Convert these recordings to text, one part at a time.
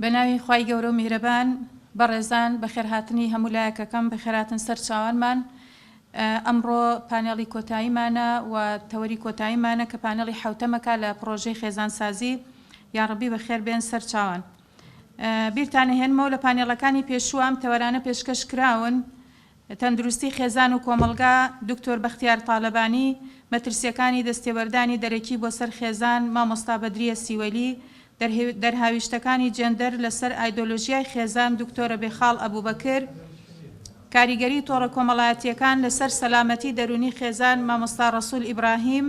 بەناوی خوای گەورە و میهرەبان بەڕێزان بەخێرهاتنی هەموو لایەکەکەم بەخێرهاتن سەر چاوانمان ئەمڕۆ پانێڵی کۆتاییمانە و تەوەری کۆتاییمانە کە پانێڵی حەوتەمەکە لە پڕۆژەی خێزانسازی یاڕەبی بەخێر بێن سەر چاوان بیرتان ئەهێنمەوە لە پانێڵەکانی پێشوو ئەم تەوەرانە پێشکەش کراون تەندروستی خێزان و کۆمەڵگا، دکتۆر بەختیار تالەبانی، مەترسیەکانی دەستێوەردانی دەرەکی بۆ سەر خێزان، مامۆستا بەدریە سیوەیلی، دەرهاویشتەکانی جێندەر لە سەر ئایدۆلۆژیای خێزان، دکتۆرە بێخاڵ ئەبوبەکر، کاریگەری تۆڕە کۆمەڵایەتیەکان لە سەر سەلامەتی دەروونی خێزان، مامۆستا ڕەسول ئیبراهیم،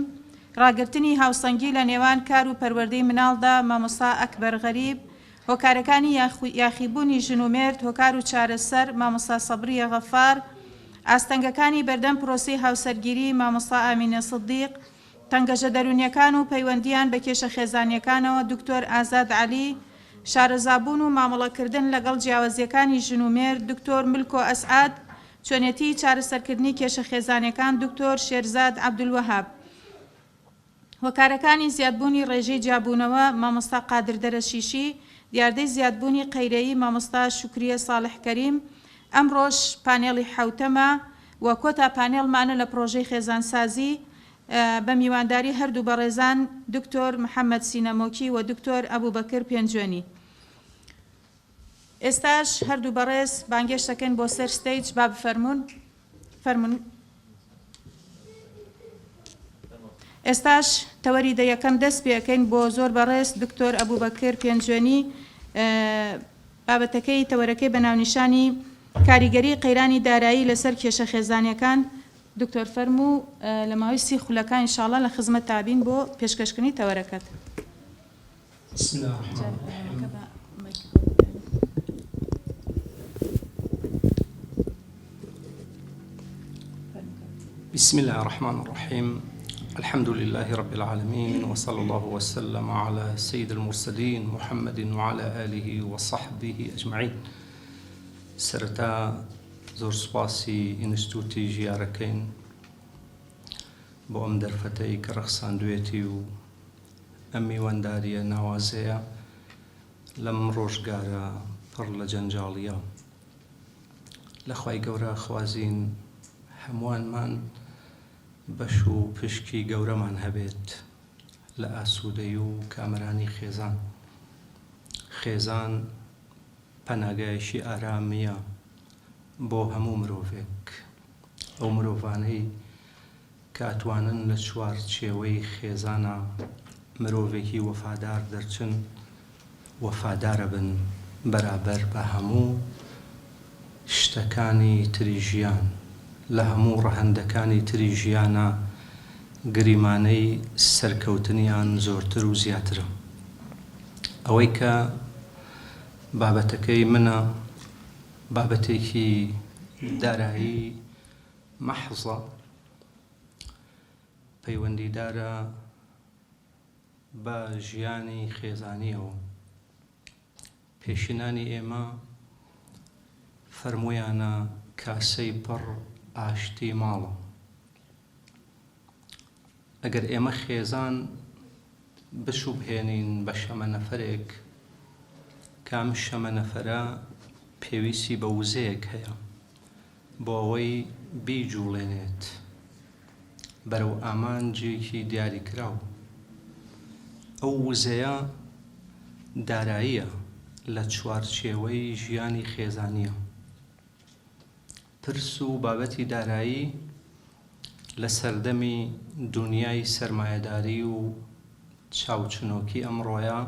ڕاگرتنی هاوسەنگی لە نێوان کار و پەروەردەی مناڵدا، مامۆستا ئەکبەر غەریب، هۆکارەکانی یاخیبوونی ژن و مێرد، هۆکار و چارەسەر، مامۆستا سەبریە غەفار، ئاستەنگەکانی بەردەم پرۆسەی هاوسەرگیری، مامۆستا ئامینە سدیق، تەنگەژە دەروونیەکان و پەیوەندییان بە کێشە خێزانیەکانەوە، دکتۆر ئازاد عەلی، شارەزابوون و مامەڵەکردن لەگەڵ جیاوازیەکانی ژن و مێرد، دکتۆر ملکۆ ئەسعەد، چۆنێتیی چارەسەرکردنی کێشە خێزانیەکان، دکتۆر شێرزاد عەبدولوەهاب. هۆکارەکانی زیادبوونی ڕێژەی جیابوونەوە، مامۆستا قادر دەرەشیشی، دیاردەی زیادبوونی قەیرەیی، مامۆستا شوکریە ساڵح کەریم، ئەمڕۆش پانێڵی حەوتەمە و کۆتا پانێڵمانە لە پڕۆژەی خێزانسازی بە میوانداری هەردوو بەڕێزان دکتۆر محەمەد سینەمۆکی و دکتۆر ئەبوبەکر پێنجوێنی. ئێستاش هەردوو بەڕێز بانگێشت دەکەین بۆ سەر stage با بفەرموون فەرموون. ئێستاش تەوەری دە یەکەم دەست پێ ئەکەین بۆ زۆر بەڕێز دکتۆر ئەبوبەکر پێنجوێنی بابەتەکەی تەوەرەکەی بە ناونیشانی کاریگەری قەیرانی دارایی لەسەر کێشە خێزانیەکان دکتۆر فەرموو لە ماوەی سی خولەکا ان شاءاللە لە خزمەتتا بین بۆ پێشکەشکردنی تەوەرەکەت. بسم الله الرحمن الرحیم. بسم الله الرحمن الرحیم الحمد لله رب العالمین وصلی الله وسلم على سید المرسلین محمد وعلى آله وصحبه اجمعین سەرەتا زۆر سوپاسی ئینستوتی ژیارەکەین بۆ ئەم دەرفەتەی کە ڕەخساندوێتی و ئەم میواندارییە ناوازەیە لەم ڕۆژگارە پڕ لە جەنجاڵییە. لە خوای گەورە ئەخوازین هەمووانمان بەش و پشکی گەورەمان هەبێت لە ئاسوودەی و کامەرانی خێزان. خێزان پەناگایەکی ئارامییە بۆ هەموو مرۆڤێک. ئەو مرۆڤانەی کە ئەتوانن لە چوارچێوەی خێزانا مرۆڤێکی وەفادار دەرچن، وەفادارەبن بەرابەر بە هەموو شتەکانی تری ژیان، لە هەموو ڕەهەندەکانی تری ژیانا گریمانەی سەرکەوتنیان زۆرتر و زیاترە. ئەوەی کە بابەتەکەی منە بابەتێکی دارایی مەحزە پەیوەندیدارە بە ژیانی خێزانیەوە. پێشینانی ئێمە فەرموویانە کاسەی پڕ ئاشتی ماڵە. ئەگەر ئێمە خێزان بشوبهێنین بە شەمەنەفەرێک، کام شەمەنەفەرە پێویستی بە وزەیەک هەیە بۆ ئەوەی بیجوڵێنێت بەرەو ئامانجێکی دیاریکراو. ئەو وزەیە داراییە لە چوارچێوەی ژیانی خێزانییە. پرس و بابەتی دارایی لە سەردەمی دونیای سەرمایەداری و چاوچنۆکی ئەمڕۆیە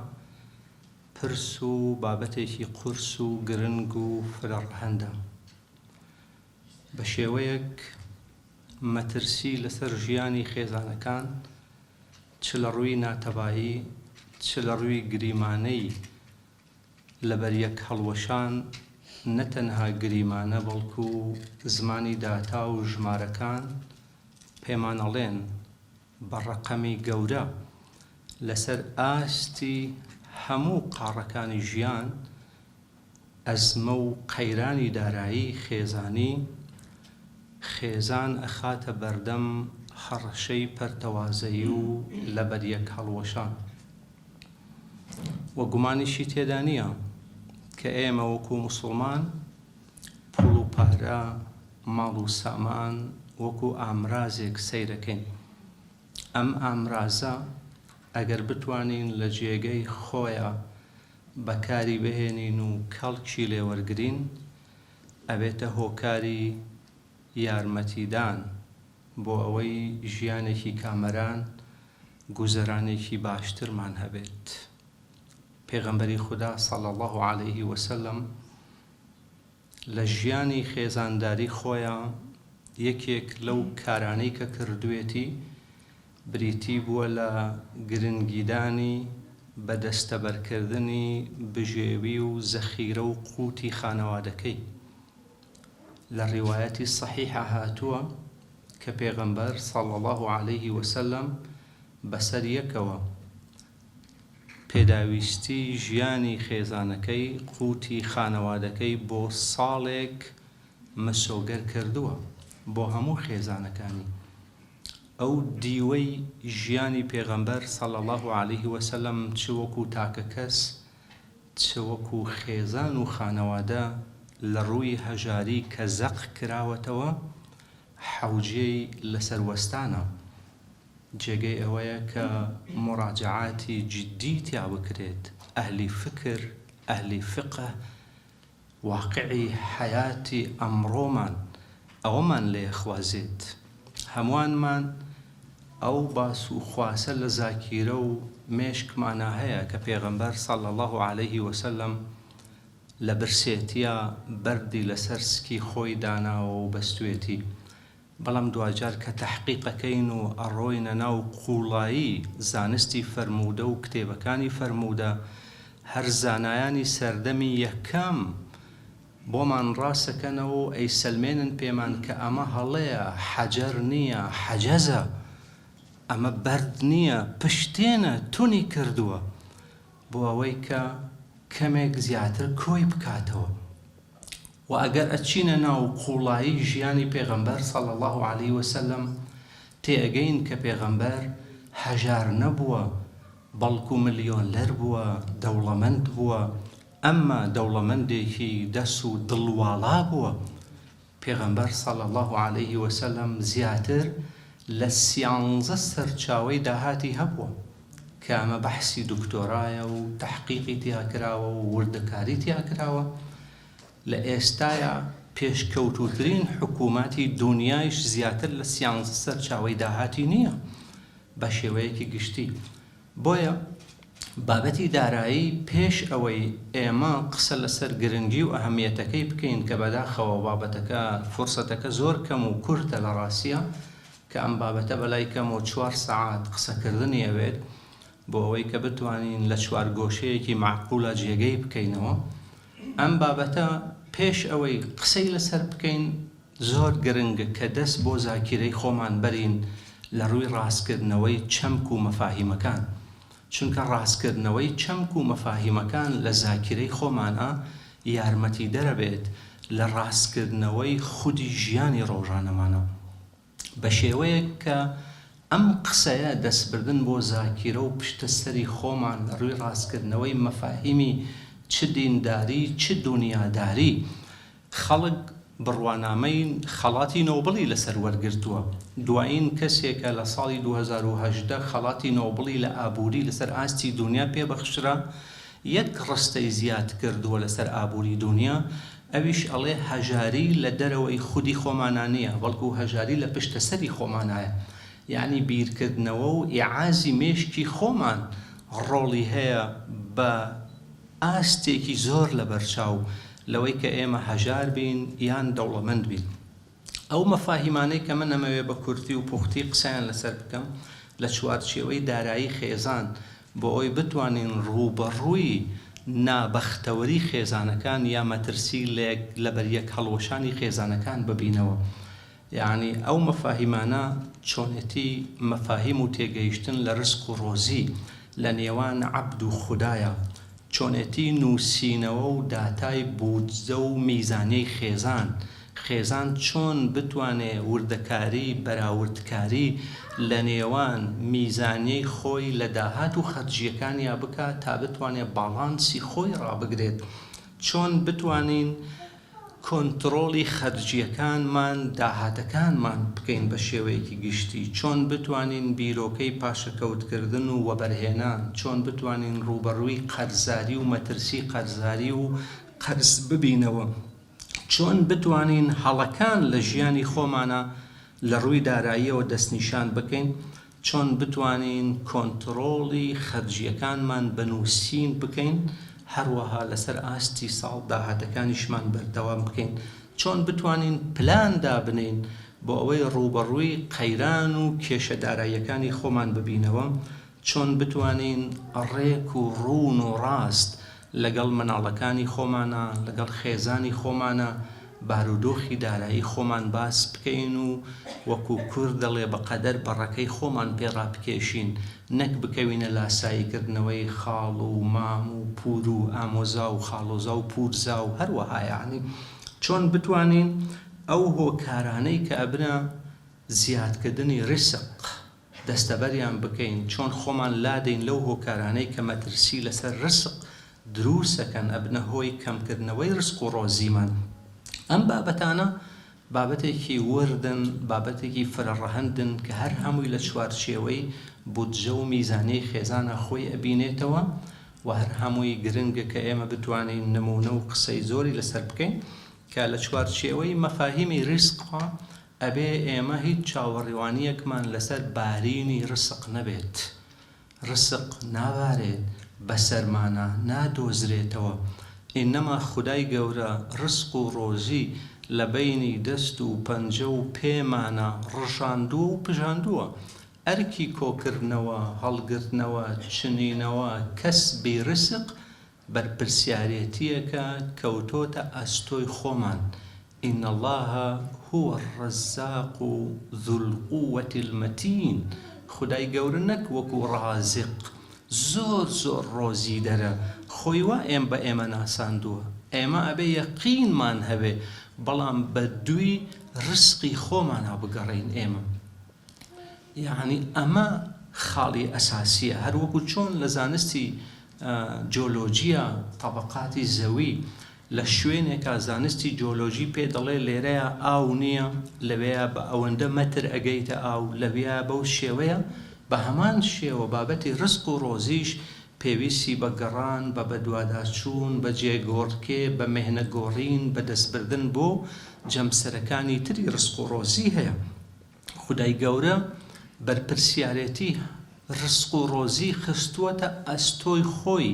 پرس و بابەتێکی قورس و گرنگ و فرەڕەهەندە. بە شێوەیەک مەترسی لەسەر ژیانی خێزانەکان چ لە ڕووی ناتەبایی چ لە ڕووی گریمانەی لەبەریەک هەڵوەشان نە تەنها گریمانە بەڵکو زمانی داتا و ژمارەکان پێمانەڵێن بە ڕەقەمی گەورە لەسەر ئاستی هەموو قاڕەکانی ژیان ئەزمە و قەیرانی دارایی خێزانی خێزان ئەخاتە بەردەم هەڕەشەی پەرتەوازەیی و لەبەریەک هەڵوەشان و گومانیشی تێدا نییە. کە ئێمە وەکو موسڵمان پوڵ و پارە، ماڵ و سامان وەکو ئامرازێک سەیرەکەین. ئەم ئامرازە ئەگەر بتوانین لە جێگەی خۆیا بەکاری بهێنین و کەڵکی لێ وەرگرین، ئەبێتە هۆکاری یارمەتیدان بۆ ئەوەی ژیانێکی کامەران، گوزەرانێکی باشترمان هەبێت. پێغەمبەری خودا صلی اللە علیه وسلم لە ژیانی خێزانداری خۆیا یەکێک لەو کارانەی کە کردوێتی بریتی بووە لە گرنگیدانی بە دەستەبەرکردنی بژێوی و زەخیرە و قوتی خانەوادەکەی. لە ڕیوایەتی صەحیحا هاتووە کە پێغەمبەر صلی اللە علیه وسلم بەسەر یەکەوە پێداویستی ژیانی خێزانەکەی، قوتی خانەوادەکەی بۆ ساڵێک مسۆگەر کردووە بۆ هەموو خێزانەکانی. ئەو دیوەی ژیانی پێغەمبەر صلی اللە علیه وسلم چ وەکو تاکەکەس چ وەکو خێزان و خانەوادە لە ڕووی هەژاری کە زەق کراوەتەوە حەوجێی لەسەر وەستانە. جێگەی ئەوەیە کە موراجەعاتی جیدی تیا بکرێت، ئەهلی فکر، ئەهلی فقە، واقعی حەیاتی ئەمڕۆمان ئەوەمان لێ ئەخوازێت. هەموانمان ئەو باس و خواسە لە زاکیرە و مێشکمانا هەیە کە پێغەمبەر صلی اللە علیه وسلم لە برسێتیا بەردی لەسەر سکی خۆی داناوە و بەستوێتی. بەڵام دواجار کە تەحقیق ئەکەین و ئەڕۆینە ناو قووڵایی زانستی فەرموودە و کتێبەکانی فەرموودە، هەر زانایانی سەردەمی یەکەم بۆمان ڕاستەکەنەوە و ئەیسەلمێنن پێمان کە ئەمە هەڵەیە، حەجەر نییە، حەجەزە، ئەمە بەرد نییە، پشتێنە، تونی کردووە بۆ ئەوەی کە کەمێک زیاتر کۆی بکاتەوە. وە ئەگەر ئەچینە ناو قوڵایی ژیانی پێغەمبەر صلی اللە علیە وسلم تێئەگەین کە پێغەمبەر هەژار نەبووە بەڵکو ملیۆنلەر بووە دەوڵەمەند بووە ئەمما دەوڵەمەندێکی دەس و دڵ واڵا بووە پێغەمبەر صلی اللە علیه وسلم زیاتر لە سیانزە سەرچاوەی داهاتی هەبووە کە ئەمە بەحسی دکتۆرایە و تەحقیقی تیا کراوە و وردەکاری تیا کراوە لە ئێستایا پێشکەوتووترین حکووماتی دونیایش زیاتر لە سیانزە سەرچاوەی داهاتی نییە بە شێوەیەکی گشتی. بۆیە بابەتی دارایی پێش ئەوەی ئێمە قسە لەسەر گرنگی و ئەهەمیەتەکەی بکەین کە بەداخەوە بابەتەکە فرسەتەکە زۆر کەم و کورتە لە ڕاستیا کە ئەم بابەتە بەلای کەمەوە چوار سەعات قسەکردنی ئەوێت بۆ ئەوەی کە بتوانین لە چوارگۆشەیەکی مەعقولا جێگەی بکەینەوە ئەم بابەتە پێش ئەوەی قسەی لەسەر بکەین زۆر گرنگە کە دەست بۆ زاکیرەی خۆمان بەرین لە ڕووی ڕاستکردنەوەی چەمک و مەفاهیمەکان چونکە ڕاستکردنەوەی چەمک و مەفاهیمەکان لە زاکیرەی خۆمانا یارمەتیدەرە بێت لە ڕاستکردنەوەی خودی ژیانی ڕۆژانەمانا. بە شێوەیەک کە ئەم قسەیە دەستبردن بۆ زاکیرە و پشتە سەری خۆمان لە ڕووی ڕاستکردنەوەی مەفاهیمی چ دینداری چ دونیاداری خەڵک بڕوانامەی خەڵاتی نۆبڵی لەسەر وەرگرتووە دوایین کەسێکە لە ساڵی 2018 خەڵاتی نۆبڵی لە ئابووری لەسەر ئاستی دونیا پێ بەخشرا یەک ڕستەی زیاد کردووە لەسەر ئابووری دونیا ئەویش ئەڵێ هەژاری لە دەرەوەی خودی خۆمانا نییە، بەڵکو هەژاری لە پشتەسەری خۆمانایە. یەعنی بیرکردنەوە و ئیعازی مێشکی خۆمان ڕۆڵی هەیە بە ئاستێکی زۆر لەبەرچاو لەوەی کە ئێمە هەژار بین یان دەوڵەمەند بین. ئەو مەفاهیمانەی کە من ئەمەوێ بە کورتی و پوختی قسەیان لەسەر بکەم لە چوارچێوەی دارایی خێزان بۆ ئەوەی بتوانین ڕووبەڕووی نابەختەوەری خێزانەکان یا مەترسی لەبەریەک هەڵوەشانی خێزانەکان ببینەوە یەعنی ئەو مەفاهیمانە چۆنێتی مەفاهیم و تێگەیشتن لە ڕزق و ڕۆزی لە نێوان عەبد و خودایە چۆنێتی نووسینەوە و داتای بودجە و میزانیەی خێزان، خێزان چۆن بتوانێ وردەکاری، بەراوردکاری لە نێوان میزانیەی خۆی لە داهات و خەرجییەکانیا بکا تا بتوانێ باڵانسی خۆی ڕابگرێت. چۆن بتوانین کۆنتڕۆڵی خەرجییەکانمان، داهاتەکانمان بکەین بە شێوەیەکی گشتی، چۆن بتوانین بیرۆکەی پاشەکەوتکردن و وەبەرهێنان، چۆن بتوانین ڕووبەڕووی قەرزاری و مەترسی قەرزاری و قەرز ببینەوە، چۆن بتوانین هەڵەکان لە ژیانی خۆمانا لە ڕووی داراییەوە دەستنیشان بکەین، چۆن بتوانین کۆنتڕۆڵی خەرجییەکانمان بە نووسین بکەین، هەروەها لەسەر ئاستی ساڵ داهاتەکانیشمان بەردەوام بکەین، چۆن بتوانین پلان دابنێین بۆ ئەوەی ڕووبەڕووی قەیران و کێشە داراییەکانی خۆمان ببینەوە، چۆن بتوانین ڕێک و ڕوون و ڕاست لەگەڵ مناڵەکانی خۆمانا، لەگەڵ خێزانی خۆمانا بارودۆخی دارایی خۆمان باس بکەین و وەکو کورد دەڵێ بە قەدەر بەڕەکەی خۆمان پێ ڕابکێشین نەک بکەوینە لاسایی کردنەوەی خاڵ و مام و پور و ئامۆزا و خاڵۆزا و پورزا و هەروەها یەعنی چۆن بتوانین ئەو هۆکارانەی کە ئەبنە زیادکردنی ڕیسق دەستەبەریان بکەین، چۆن خۆمان لادەین لەو هۆکارانەی کە مەترسی لەسەر ڕزق دروسەکەن ئەبنە هۆی کەمکردنەوەی ڕزق و ڕۆزیمان. ئەم بابەتانە بابەتێکی وردن، بابەتێکی فرە ڕەهەندن کە هەر هەمووی لە چوارچێوەی بودجە و میزانیەی خێزانا خۆی ئەبینێتەوە و هەر هەمووی گرنگە کە ئێمە بتوانین نموونە و قسەی زۆری لەسەر بکەین کە لە چوارچێوەی مەفاهیمی ڕزقا ئەبێ ئێمە هیچ چاوەڕوانییەکمان لەسەر بارینی ڕسق نەبێت. ڕسق نابارێت بەسەرمانا، نادۆزرێتەوە. ئینەما خودای گەورە ڕسق و ڕۆزی لە بەینی دەست و پەنجە و پێمانا ڕژاندووە و پژاندووە. ئەرکی کۆکردنەوە، هەڵگرتنەوە، چنینەوە، کەسبی ڕسق بەرپرسیارێتییەکە کەوتۆتە ئەستۆی خۆمان، ان اللە هو الرزاق ذو القوە المتین، خودای گەورە نەک وەکو ڕازق زۆر زۆر ڕۆزیدەرە، خۆی وا ئێم بە ئێمە ناساندووە، ئێمە ئەبێ یەقینمان هەبێ، بەڵام بە دووی ڕزقی خۆمانا بگەڕێین ئێمە. یەعنی ئەمە خاڵی ئەساسیە هەر وەکو چۆن لە زانستی جۆلۆجیە تەبەقاتی زەوی لە شوێنێکا زانستی جۆلۆجی پێ دەڵێ لێرەیا ئاو نییە لەوێیا بە ئەوەندە مەتر ئەگەیتە ئاو لەویا بەو شێوەیە بە هەمان شێوە بابەتی ڕزق و ڕۆزیش پێویستی بە گەڕان بە بەدواداچوون بە جێگۆڕکێ بە مێهنە گۆڕین بە دەستبردن بۆ جەمسەرەکانی تری ڕزق و ڕۆزی هەیە. خودای گەورە بەرپرسیارێتی ڕزق و ڕۆزی خستووەتە ئەستۆی خۆی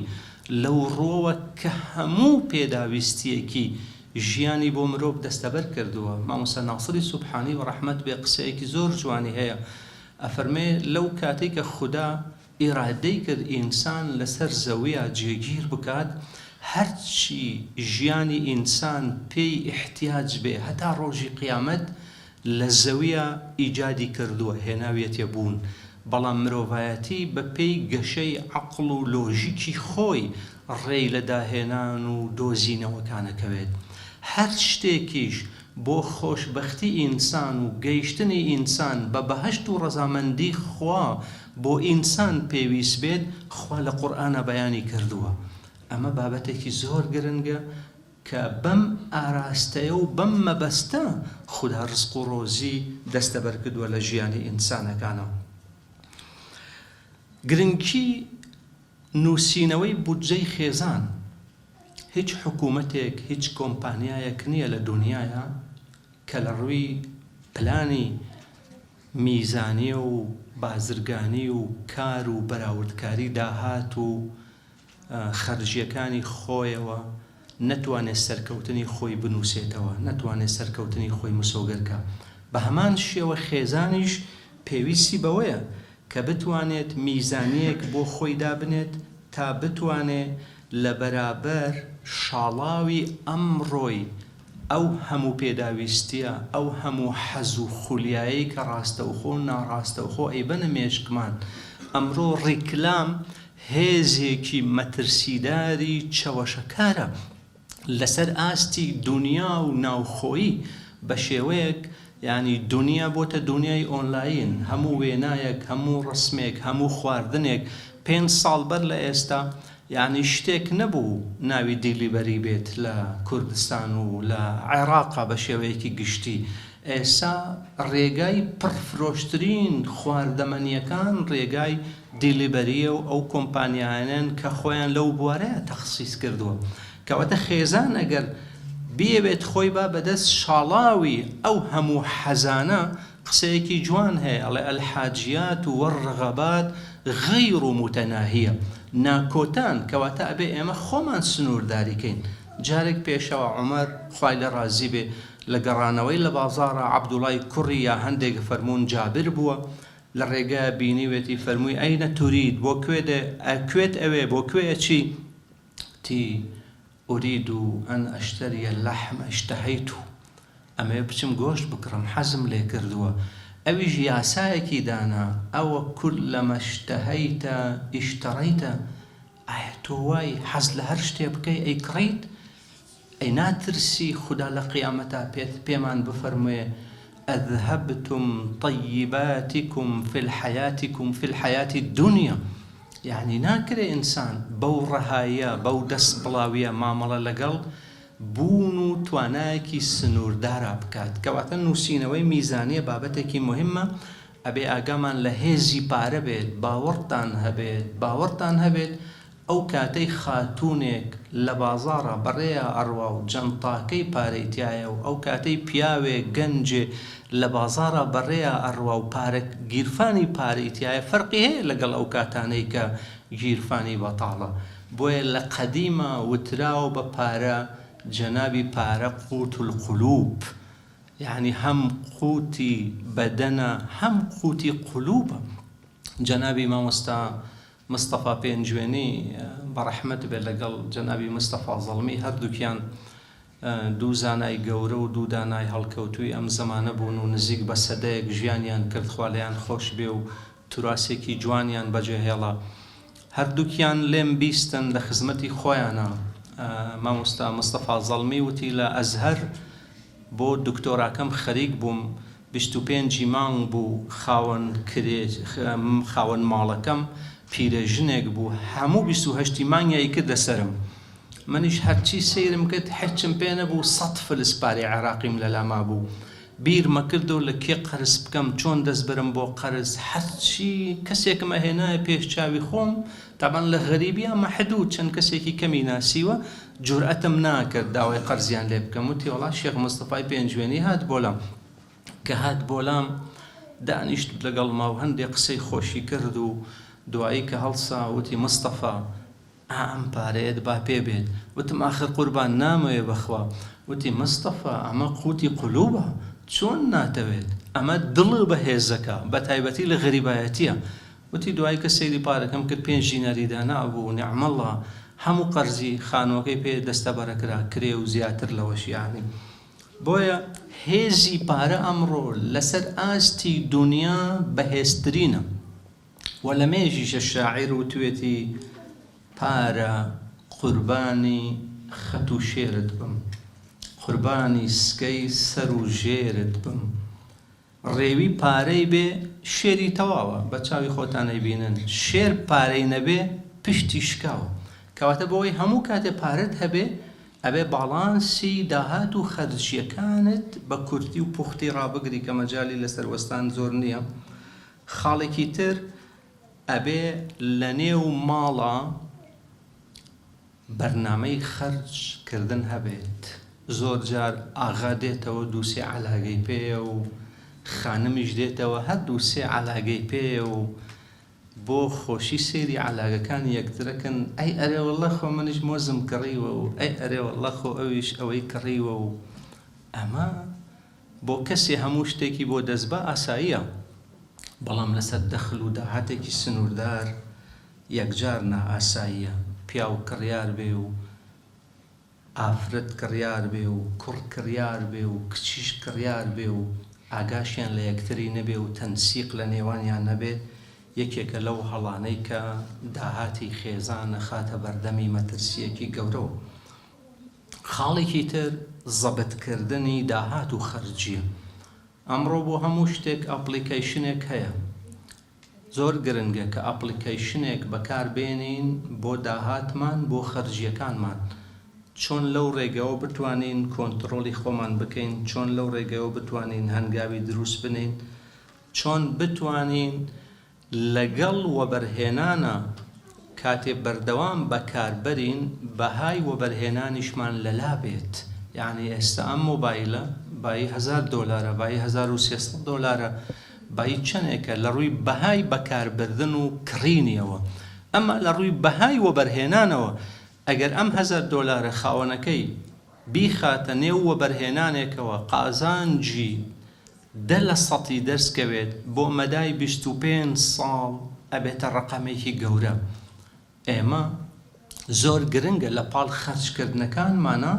لەو ڕووەوە کە هەموو پێداویستییەکی ژیانی بۆ مرۆڤ دەستەبەر کردووە. مامۆستا ناسری سوبحانی بە ڕەحمەت بێ قسەیەکی زۆر جوانی هەیە ئەفەرمێ لەو کاتەی کە خودا ئیرادەی کرد ئینسان لەسەر زەویا جێگیر بکات هەرچی ژیانی ئینسان پێی ئیحتیاج بێ هەتا ڕۆژی قیامەت لە زەویا ئیجادی کردووە هێناویەتیە بوون، بەڵام مرۆڤایەتی بە پێی گەشەی عەقڵ و لۆژیکی خۆی ڕێی لە داهێنان و دۆزینەوەکان ئەکەوێت. هەر شتێکیش بۆ خۆشبەختی ئینسان و گەیشتنی ئینسان بە بەهەشت و ڕەزامەندی خوا بۆ ئینسان پێویست بێت خوا لە قورئانا بەیانی کردووە. ئەمە بابەتێکی زۆر گرنگە کە بەم ئاراستەیە و بەم مەبەستە خودا ڕزق و ڕۆزی دەستەبەر کردووە لە ژیانی ئینسانەکانا. گرنگی نووسینەوەی بودجەی خێزان، هیچ حکوومەتێک، هیچ کۆمپانیایەک نییە لە دونیایا کە لە ڕووی پلانی میزانیە و بازرگانی و کار و بەراوردکاری داهات و خەرجییەکانی خۆیەوە نەتوانێت سەرکەوتنی خۆی بنووسێتەوە، نەتوانێت سەرکەوتنی خۆی مسۆگەر کا. بە هەمان شێوە خێزانیش پێویستی بەوەیە کە بتوانێت میزانییەک بۆ خۆی دابنێت تا بتوانێ لە بەرابەر شاڵاوی ئەمڕۆی ئەو هەموو پێداویستییە، ئەو هەموو حەز و خولیایەی کە ڕاستەوخۆ و ناڕاستەوخۆ ئەیبەنە مێشکمان، ئەمڕۆ ڕیکلام هێزێکی مەترسیداری چەوەشەکارە لەسەر ئاستی دونیا و ناوخۆیی بە شێوەیەک یانی دونیا بۆتە دونیای ئۆنلاین هەموو وێنایەک هەموو ڕەسمێک هەموو خواردنێک پێنج ساڵ بەر لە ئێستا. یانی شتێک نەبوو ناوی delivery بێت لە کوردستان و لە عێراقا بە شێوەیەکی گشتی، ئێسا ڕێگای پڕفرۆشترین خواردەمەنییەکان ڕێگای delivery یە و ئەو کۆمپانیایانەن کە خۆیان لەو بوارەیا تەخسیس کردووە. کەواتە خێزان ئەگەر بیەوێت خۆی با بەدەست شاڵاوی ئەو هەموو حەزانە، قسەیەکی جوان هەیە ئەڵێ الحاجیات والرغبات غیر متناهیە ناکۆتان کەواتە ئەبێ ئێمە خۆمان سنوورداری کەین جارێک پێشەوا عومەر خوای لێ ڕازی بێ لە گەڕانەوەی لە بازاڕا عەبدوڵای کوڕی یا هەندێک فەرموون جابر بووە لە ڕێگا بینیوێتی فەرمووی ئەینە تورید بۆ کوێ دێ کوێت ئەوێ بۆ کوێ ئەچی تی ارید ان اشتری اللحم اشتهیت ئەمەوێ بچم گۆشت بکڕم حەزم لێ کردووە ئەویش یاسایەکی دانا ئەوە کلما اشتهیت اشتریت ئایا تۆ وای حەز لە هەر شتێ بکەی ئەیکڕیت ئەی ناترسی خودا لە قیامەتا پێت پێمان بفەرموێ اذهبتم طیباتکم فی الحیاتکم فی الحیاة الدنیا یەعنی ناکرێ ئینسان بەو ڕەهاییە بەو دەست بڵاویە مامەڵە لەگەڵ بوون و توانایەکی سنووردارا بکات کەواتە نووسینەوەی میزانیە بابەتێکی موهیمە ئەبێ ئاگامان لە هێزی پارە بێت باوەڕتان هەبێت باوەڕتان هەبێت ئەو کاتەی خاتوونێک لە بازاڕا بەڕێیا ئەڕوا و جەنتاکەی پارەی تیایە و ئەو کاتەی پیاوێ گەنجێ لە بازاڕا بەڕێیا ئەڕوا و پارە گیرفانی پارەی تیایە فەرقی هەیە لەگەڵ ئەو کاتانەی کە گیرفانی بەتاڵە بۆیە لە قەدیما وتراوە بە پارە جەنابی پارە قوت القلوب یانی هەم قوتی بەدەنە هەم قوتی قلوبە جەنابی مامۆستا مستەفا پێنجوێنی بەڕەحمەت بێت لەگەڵ جەنابی مستەفا زەڵمی هەردووکیان دوو زانای گەورە و دوو دانای هەڵکەوتووی ئەم زەمانە بوون و نزیک بە سەدەیەک ژیانیان کرد خوا لێیان خۆش بێ و توراسێکی جوانیان بەجێ هێڵا هەردووکیان لێم بیستن لە خزمەتی خۆیانا مامۆستا مستەفا زەڵمی وتی لە ئەزهەر بۆ دکتۆراکەم خەریک بووم 25 ی مانگ بوو خاوەن کرێ خاوەن ماڵەکەم پیرەژنێک بوو هەموو 28 ی مانگی ئەیکردە سەرم منیش هەرچی سەیرم کرد هیچم پێ نەبوو سەت فلس پارەی عێراقیم لەلا مابوو بیرمەکردەوە لە کێ قەرز بکەم چۆن دەست بەرم بۆ قەرز هەرچی کەسێکم ئەهێنایە پێش چاوی خۆم تەبعەن لە غەریبیا مەحدود چەند کەسێکی کەمی ناسیوە جورئەتم ناکرد داوای قەرزیان لێ بکەم وتی وەڵا شێخ مستەفای پێنجوێنی هات بۆلام کە هات بۆلام دانیشت لەگەڵما و هەندێ قسەی خۆشی کرد و دوایی کە هەڵسا وتی مستەفا ئا ئەم پارەیەت با پێ بێت وتم ئاخر قوربان نامەوێ بەخوا وتی مستەفا ئەمە قوتی قلوبە چۆن ناتەوێت ئەمە دڵ بەهێزەکە بەتایبەتی لە غەریبایەتیە وتی دوای کە سەیری پارەکەم کرد پێنج دیناری دانابوو نعم اللە هەموو قەرزی خانووەکەی پێ دەستەبەرە کرا کرێ و زیاتر لەوەش یانی بۆیە هێزی پارە ئەمڕۆ لەسەر ئاستی دونیا بەهێزترینە و لە مێژیشە شاعیر وتوێتی پارە قوربانی خەت و شێرت بم قوربانی سکەی سەر و ژێرت بم ڕێوی پارەی بێ شێری تەواوە بە چاوی خۆتان ئەیبینن شێر پارەی نەبێ پشتی شکاوە کەواتە بۆی هەموو کاتێ پارەت هەبێ ئەبێ باڵانسی داهات و خەرجیەکانت بە کورتی و پوختی ڕابگری کە مەجالی لەسەر وەستان زۆر نییە خاڵێکی تر ئەبێ لەنێو ماڵا بەرنامەی خەرج کردن هەبێت زۆر جار ئاغا دێتەوە دوو سێ عەلاگەی پێیە و خانمیش دێتەوە هەر دوو سێ عەلاگەی پێیە و بۆ خۆشی سەیری عەلاگەکانی یەکترەکەن ئەی ئەرێ واللە خۆ منیش مۆزم کڕیوە و ئەی ئەرێ واللە خۆ ئەویش ئەوەی کڕیوە و ئەمە بۆ کەسێ هەموو شتێکی بۆ دەستبا ئاساییە بەڵام لەسەر دەخل و داهاتێکی سنووردار یەکجار نائاساییە پیاو کڕیار بێ و ئافرەت کڕیار بێ و کوڕ کڕیار بێ و کچیش کڕیار بێ و ئاگاشیان لە یەکتری نەبێ و تەنسیق لە نێوانیان نەبێت یەکێکە لەو هەڵانەی کە داهاتی خێزان ئەخاتە بەردەمی مەترسییەکی گەورەوە. خاڵێکی تر زەبت کردنی داهات و خەرجییە. ئەمڕۆ بۆ هەموو شتێک application ێک هەیە. زۆر گرنگە کە application ێک بەکار بێنین بۆ داهاتمان بۆ خەرجیەکانمان چۆن لەو ڕێگەوە بتوانین کۆنتڕۆڵی خۆمان بکەین چۆن لەو ڕێگەوە بتوانین هەنگاوی دروست بنێین چۆن بتوانین لەگەڵ وەبەرهێنانا کاتێ بەردەوام بەکاربەرین بەهای وەبەرهێنانیشمان لەلا بێت یانی ئێستا ئەم مۆبایلە بایی هەزار دۆلارە بایی 1300 دۆلارە بایی چەنێکە لە ڕووی بەهای بەکاربردن و کڕینیەوە ئەما لە ڕووی بەهای وەبەرهێنانەوە ئەگەر ئەم هەزار دۆلارە خاوەنەکەی بیخاتە نێو وەبەرهێنانێکەوە قازانجی دە لە سەتی دەرسکەوێت بۆ مەدای 25 ساڵ ئەبێتە ڕەقەمێکی گەورە. ئێمە زۆر گرنگە لە پاڵ خەرجکردنەکانمانا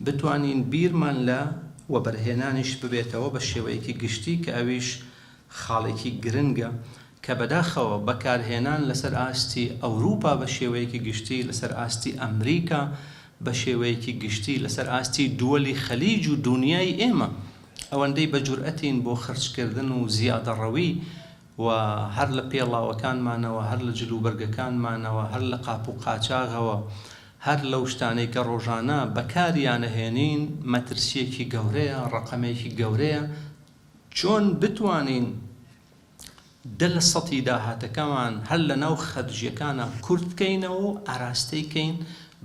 بتوانین بیرمان لە وەبەرهێنانیش ببێتەوە بە شێوەیەکی گشتی کە ئەویش خاڵێکی گرنگە کە بەداخەوە بەکارهێنان لەسەر ئاستی ئەوروپا بە شێوەیەکی گشتی، لەسەر ئاستی ئەمریکا بە شێوەیەکی گشتی، لەسەر ئاستی دووەلی خەلیج و دونیای ئێمە ئەوەندەی بە جورئەتین بۆ خەرجکردن و زیادەڕەوی و هەر لە پێڵاوەکانمانەوە، هەر لە جلوبەرگەکانمانەوە، هەر لە قاپ و قاچاغەوە، هەر لەو شتانەی کە ڕۆژانە بەکاریانەهێنین مەترسییەکی گەورەیە، ڕەقەمێکی گەورەیە، چۆن بتوانین دە لە سەتی داهاتەکەمان هەر لە ناو خەرجییەکانا کورت کەینەوە و ئاراستەی کەین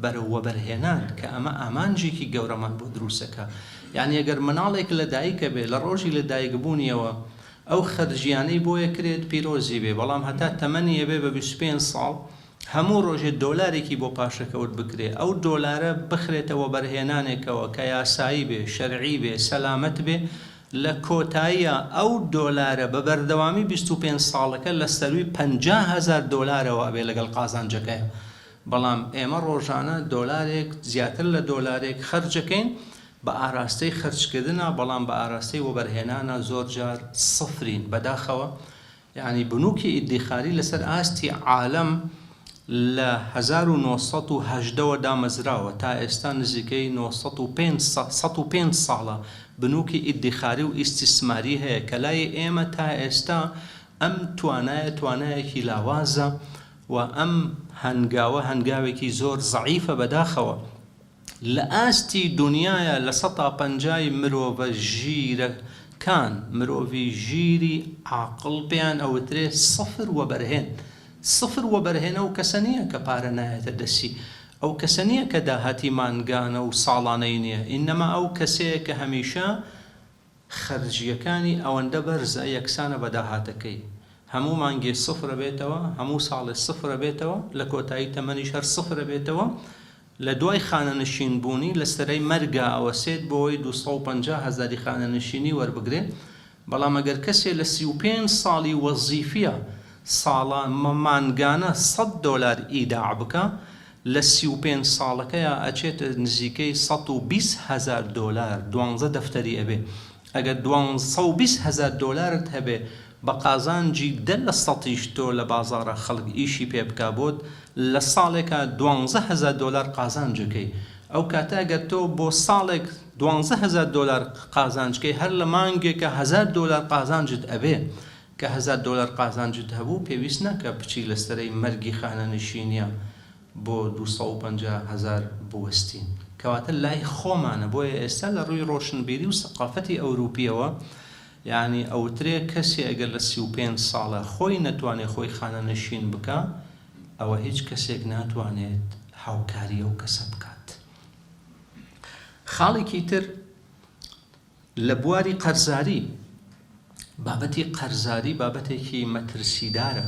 بەرەو وەبەرهێنان کە ئەمە ئامانجێکی گەورەمان بۆ دروستەکا یانی ئەگەر مناڵێک لە دایکە بێ لە ڕۆژی لە دایک بوونیەوە ئەو خەرجیانەی بۆ ئەکرێت پیرۆزی بێ بەڵام هەتا تەمەنی ئەبێ بە 25 ساڵ هەموو ڕۆژێ دۆلارێکی بۆ پاشەکەوت بکرێ ئەو دۆلارە بخرێتە وەبەرهێنانێکەوە کە یاسایی بێ شەرعی بێ سەلامەت بێ لە کۆتاییا ئەو دۆلارە بە بەردەوامی 25 ساڵەکە لە سەرووی 50 هەزار دۆلارەوە ئەبێ لەگەڵ قازانجەکەیا بەڵام ئێمە ڕۆژانە دۆلارێک زیاتر لە دۆلارێک خەرجەکەین بە ئاراستەی خەرجکردنا بەڵام بە ئاراستەی وەبەرهێنانا زۆر جار سفرین بەداخەوە یانی بنوکی ئیدیخاری لەسەر ئاستی عالەم لە 1918 وە دامەزراوە تا ئێستا نزیکەی 905 105 ساڵە بنوکی ئیدیخاری و ئیستیسماری هەیە کە لای ئێمە تا ئێستا ئەم توانایە توانایەکی لاوازە و ئەم هەنگاوە هەنگاوێکی زۆر زەعیفە بەداخەوە لە ئاستی دونیایا لە سەتا پەنجای مرۆڤە ژیرە کان مرۆڤی ژیری عاقڵ پێیان ئەوترێ سفر وەبەرهێن سفر وەبەرهێن ئەو کەسە نیە کە پارە نایەتە دەسی ئەو کەسە نیە کە داهاتی مانگانە و ساڵانەی نیە ئینەما ئەو کەسەیە کە هەمیشە خەرجییەکانی ئەوەندە بەرزە یەکسانە بە داهاتەکەی. هەموو مانگێ سفر ئەبێتەوە، هەموو ساڵێ سفر ئەبێتەوە، لە کۆتایی تەمەنیش هەر سفر ئەبێتەوە، لە دوای خانەنشین بوونی لە سەرای مەرگا ئەوەسێت بۆوەی 250 هەزاری خانەنشینی وەربگرێ، بەڵام ئەگەر کەسێ لە 35 ساڵی وەزیفیە ساڵا مانگانە سەد دۆلار ئیداع بکا لە 35 ساڵەکەیا ئەچێتە نزیکەی 120 هەزار دۆلار دوانزە دەفتەری ئەبێ ئەگەر 220 هەزار دۆلارت هەبێ بە قازانجی دە لە سەتیش تۆ لە بازاڕا خەڵک ئیشی پێ بکا بۆت لە ساڵێکا دوانزە هەزار دۆلار قازانج ئەکەی ئەو کاتە ئەگەر تۆ بۆ ساڵێک دوانزە هەزار دۆلار قازانج کەی هەر لە مانگێکا هەزار دۆلار قازانجت ئەبێ کە هەزار دۆلار قازانجت هەبوو پێویست ناکا بچی لە سەرەی مەرگی خانەنشینیا بۆ 250 هەزار بوەستین کەواتە لای خۆمانە بۆیە ئێستا لە ڕووی ڕۆشنبیری و سەقافەتی ئەوروپیەوە یانی ئەوترێ کەسێ ئەگەر لە 35 ساڵە خۆی نەتوانێ خۆی خانەنشین بکا ئەوە هیچ کەسێک ناتوانێت هاوکاری ئەو کەسە بکات خاڵێکی تر لە بواری قەرزاری، بابەتی قەرزاری بابەتێکی مەترسیدارە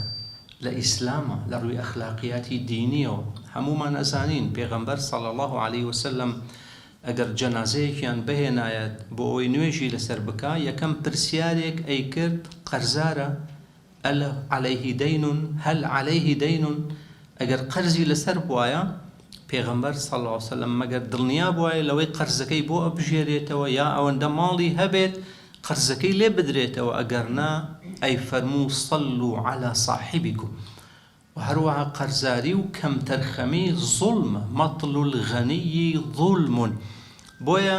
لە ئیسلاما لە ڕووی ئەخلاقیاتی دینیەوە هەموومان ئەزانین پێغەمبەر صلی اللە علیە وسلم ئەگەر جەنازەیەکیان بهێنایەت بۆ ئەوەی نوێژی لەسەر بکا یەکەم پرسیارێک ئەیکرد قەرزارە ال علیه دین هل علیه دین ئەگەر قەرزی لەسەر بوایە پێغەمبەر صلی اللە علیە وسلم مەگەر دڵنیا بوایە لەوەی قەرزەکەی بۆ ئەبژێرێتەوە یا ئەوەندە ماڵی هەبێت قەرزەکەی لێ بدرێتەوە ئەگەر نا ئەیفەرموو صلوا علی صاحبکم وە هەروەها قەرزاری و کەمتەرخەمی زوڵمە، مطل الغنی ظلم، بۆیە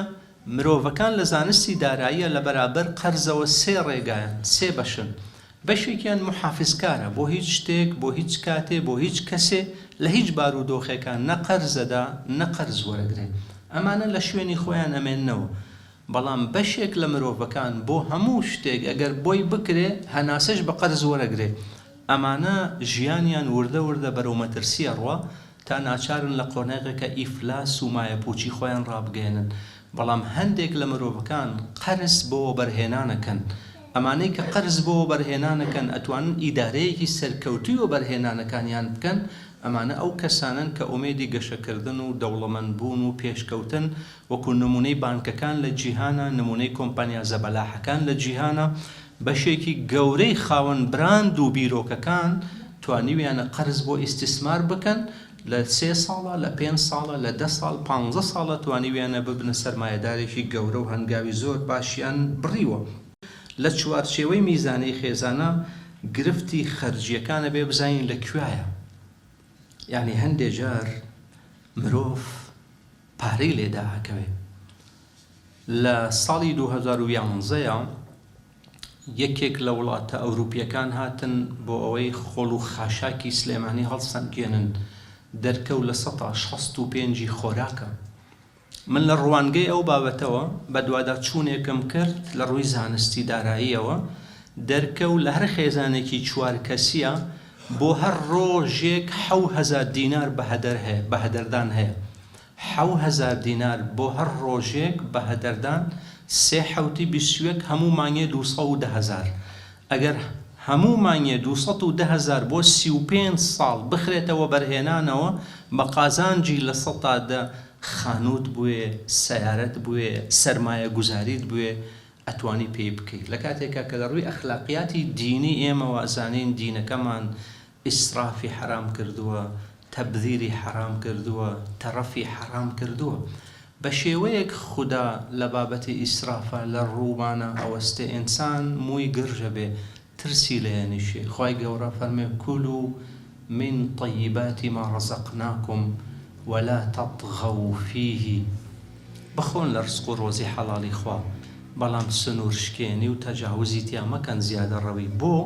مرۆڤەکان لە زانستی داراییە لە بەرابەر قەرزەوە سێ ڕێگایان، سێ بەشن. بەشێکیان موحافزکارە بۆ هیچ شتێک، بۆ هیچ کاتێ، بۆ هیچ کەسێ، لە هیچ بارودۆخێکا نە قەرز ئەدا، نە قەرز وەرەگرێ. ئەمانە لە شوێنی خۆیان ئەمێننەوە. بەڵام بەشێک لە مرۆڤەکان بۆ هەموو شتێک ئەگەر بۆی بکرێ هەناسەش بە قەرز وەرەگرێ. ئەمانە ژیانیان وردە وردە بەرەو مەترسی ئەڕوا تا ناچارن لە قۆناغێکا ئیفلاس و مایەپووچی خۆیان ڕابگەیەنن. بەڵام هەندێک لە مرۆڤەکان قەرز بۆ وەبەرهێنان ئەکەن. ئەمانەی کە قەرز بۆ وەبەرهێنان ئەکەن ئەتوانن ئیدارەیەکی سەرکەوتووی وەبەرهێنانەکانیان بکەن، ئەمانە ئەو کەسانەن کە ئومێدی گەشەکردن و دەوڵەمەند بوون و پێشکەوتن وەکو نمونەی بانکەکان لە جیهانا، نمونەی کۆمپانیا زەبەلاحەکان لە جیهانا، بەشێکی گەورەی خاوەن براند و بیرۆکەکان توانیویانە قەرز بۆ ئیستیسمار بکەن، لە سێ ساڵا، لە پێنج ساڵا، لە دە ساڵ، پانزە ساڵا توانیویانە ببنە سەرمایەدارێکی گەورە و هەنگاوی زۆر باشیان بڕیوە. لە چوارچێوەی میزانەی خێزانا گرفتی خەرجییەکان ئەبێ بزانین لە کوێیە؟ یانی هەندێ جار مرۆڤ پارەی لێ دائەکەوێ. لە ساڵی 2011 یەکێک لە وڵاتە ئەوروپییەکان هاتن بۆ ئەوەی خۆڵ و خاشاکی سلێمانی هەڵسەنگێنن، دەرکەوت لە سەتا 65 ی خۆراکە. من لە ڕوانگەی ئەو بابەتەوە بەدواداچوونێکم کرد لە ڕووی زانستی داراییەوە، دەرکەوت لە هەر خێزانێکی چوار کەسییە بۆ هەر ڕۆژێک 7000 دینار بەهەدەر هەیە، بەهەدەردان هەیە. 7000 دینار بۆ هەر ڕۆژێک بەهەدەردان، سێ حەوتی 21 هەموو مانگێ 210 هەزار. ئەگەر هەموو مانگێ 210 هەزار بۆ 35 ساڵ بخرێتە وەبەرهێنانەوە بە قازانجی 10% خانووت بوێ، سەیارەت بوێ، سەرمایەگوزاریت بوێ ئەتوانی پێی بکەی. لە کاتێکا کە لە ڕووی ئەخلاقیاتی دینی ئێمەوە ئەزانین دینەکەمان ئیسرافی حەرام کردووە، تەبذیری حەرام کردووە، تەڕەفی حەرام کردووە. بە شێوەیەک خودا لە بابەتی ئیسرافا لە ڕوومانا ئەوەستێ ئینسان مووی گرژە بێ ترسی لێ ئەنیشێ. خوای گەوڕە فەرمێ کلوا من طیبات ما رزقناکم ولا تطغوا فیه بخۆن لە ڕزق و ڕۆزی حەڵاڵی خوا بەڵام سنوور شکێنی و تەجاوزی تیا مەکەن زیادەڕەوی بۆ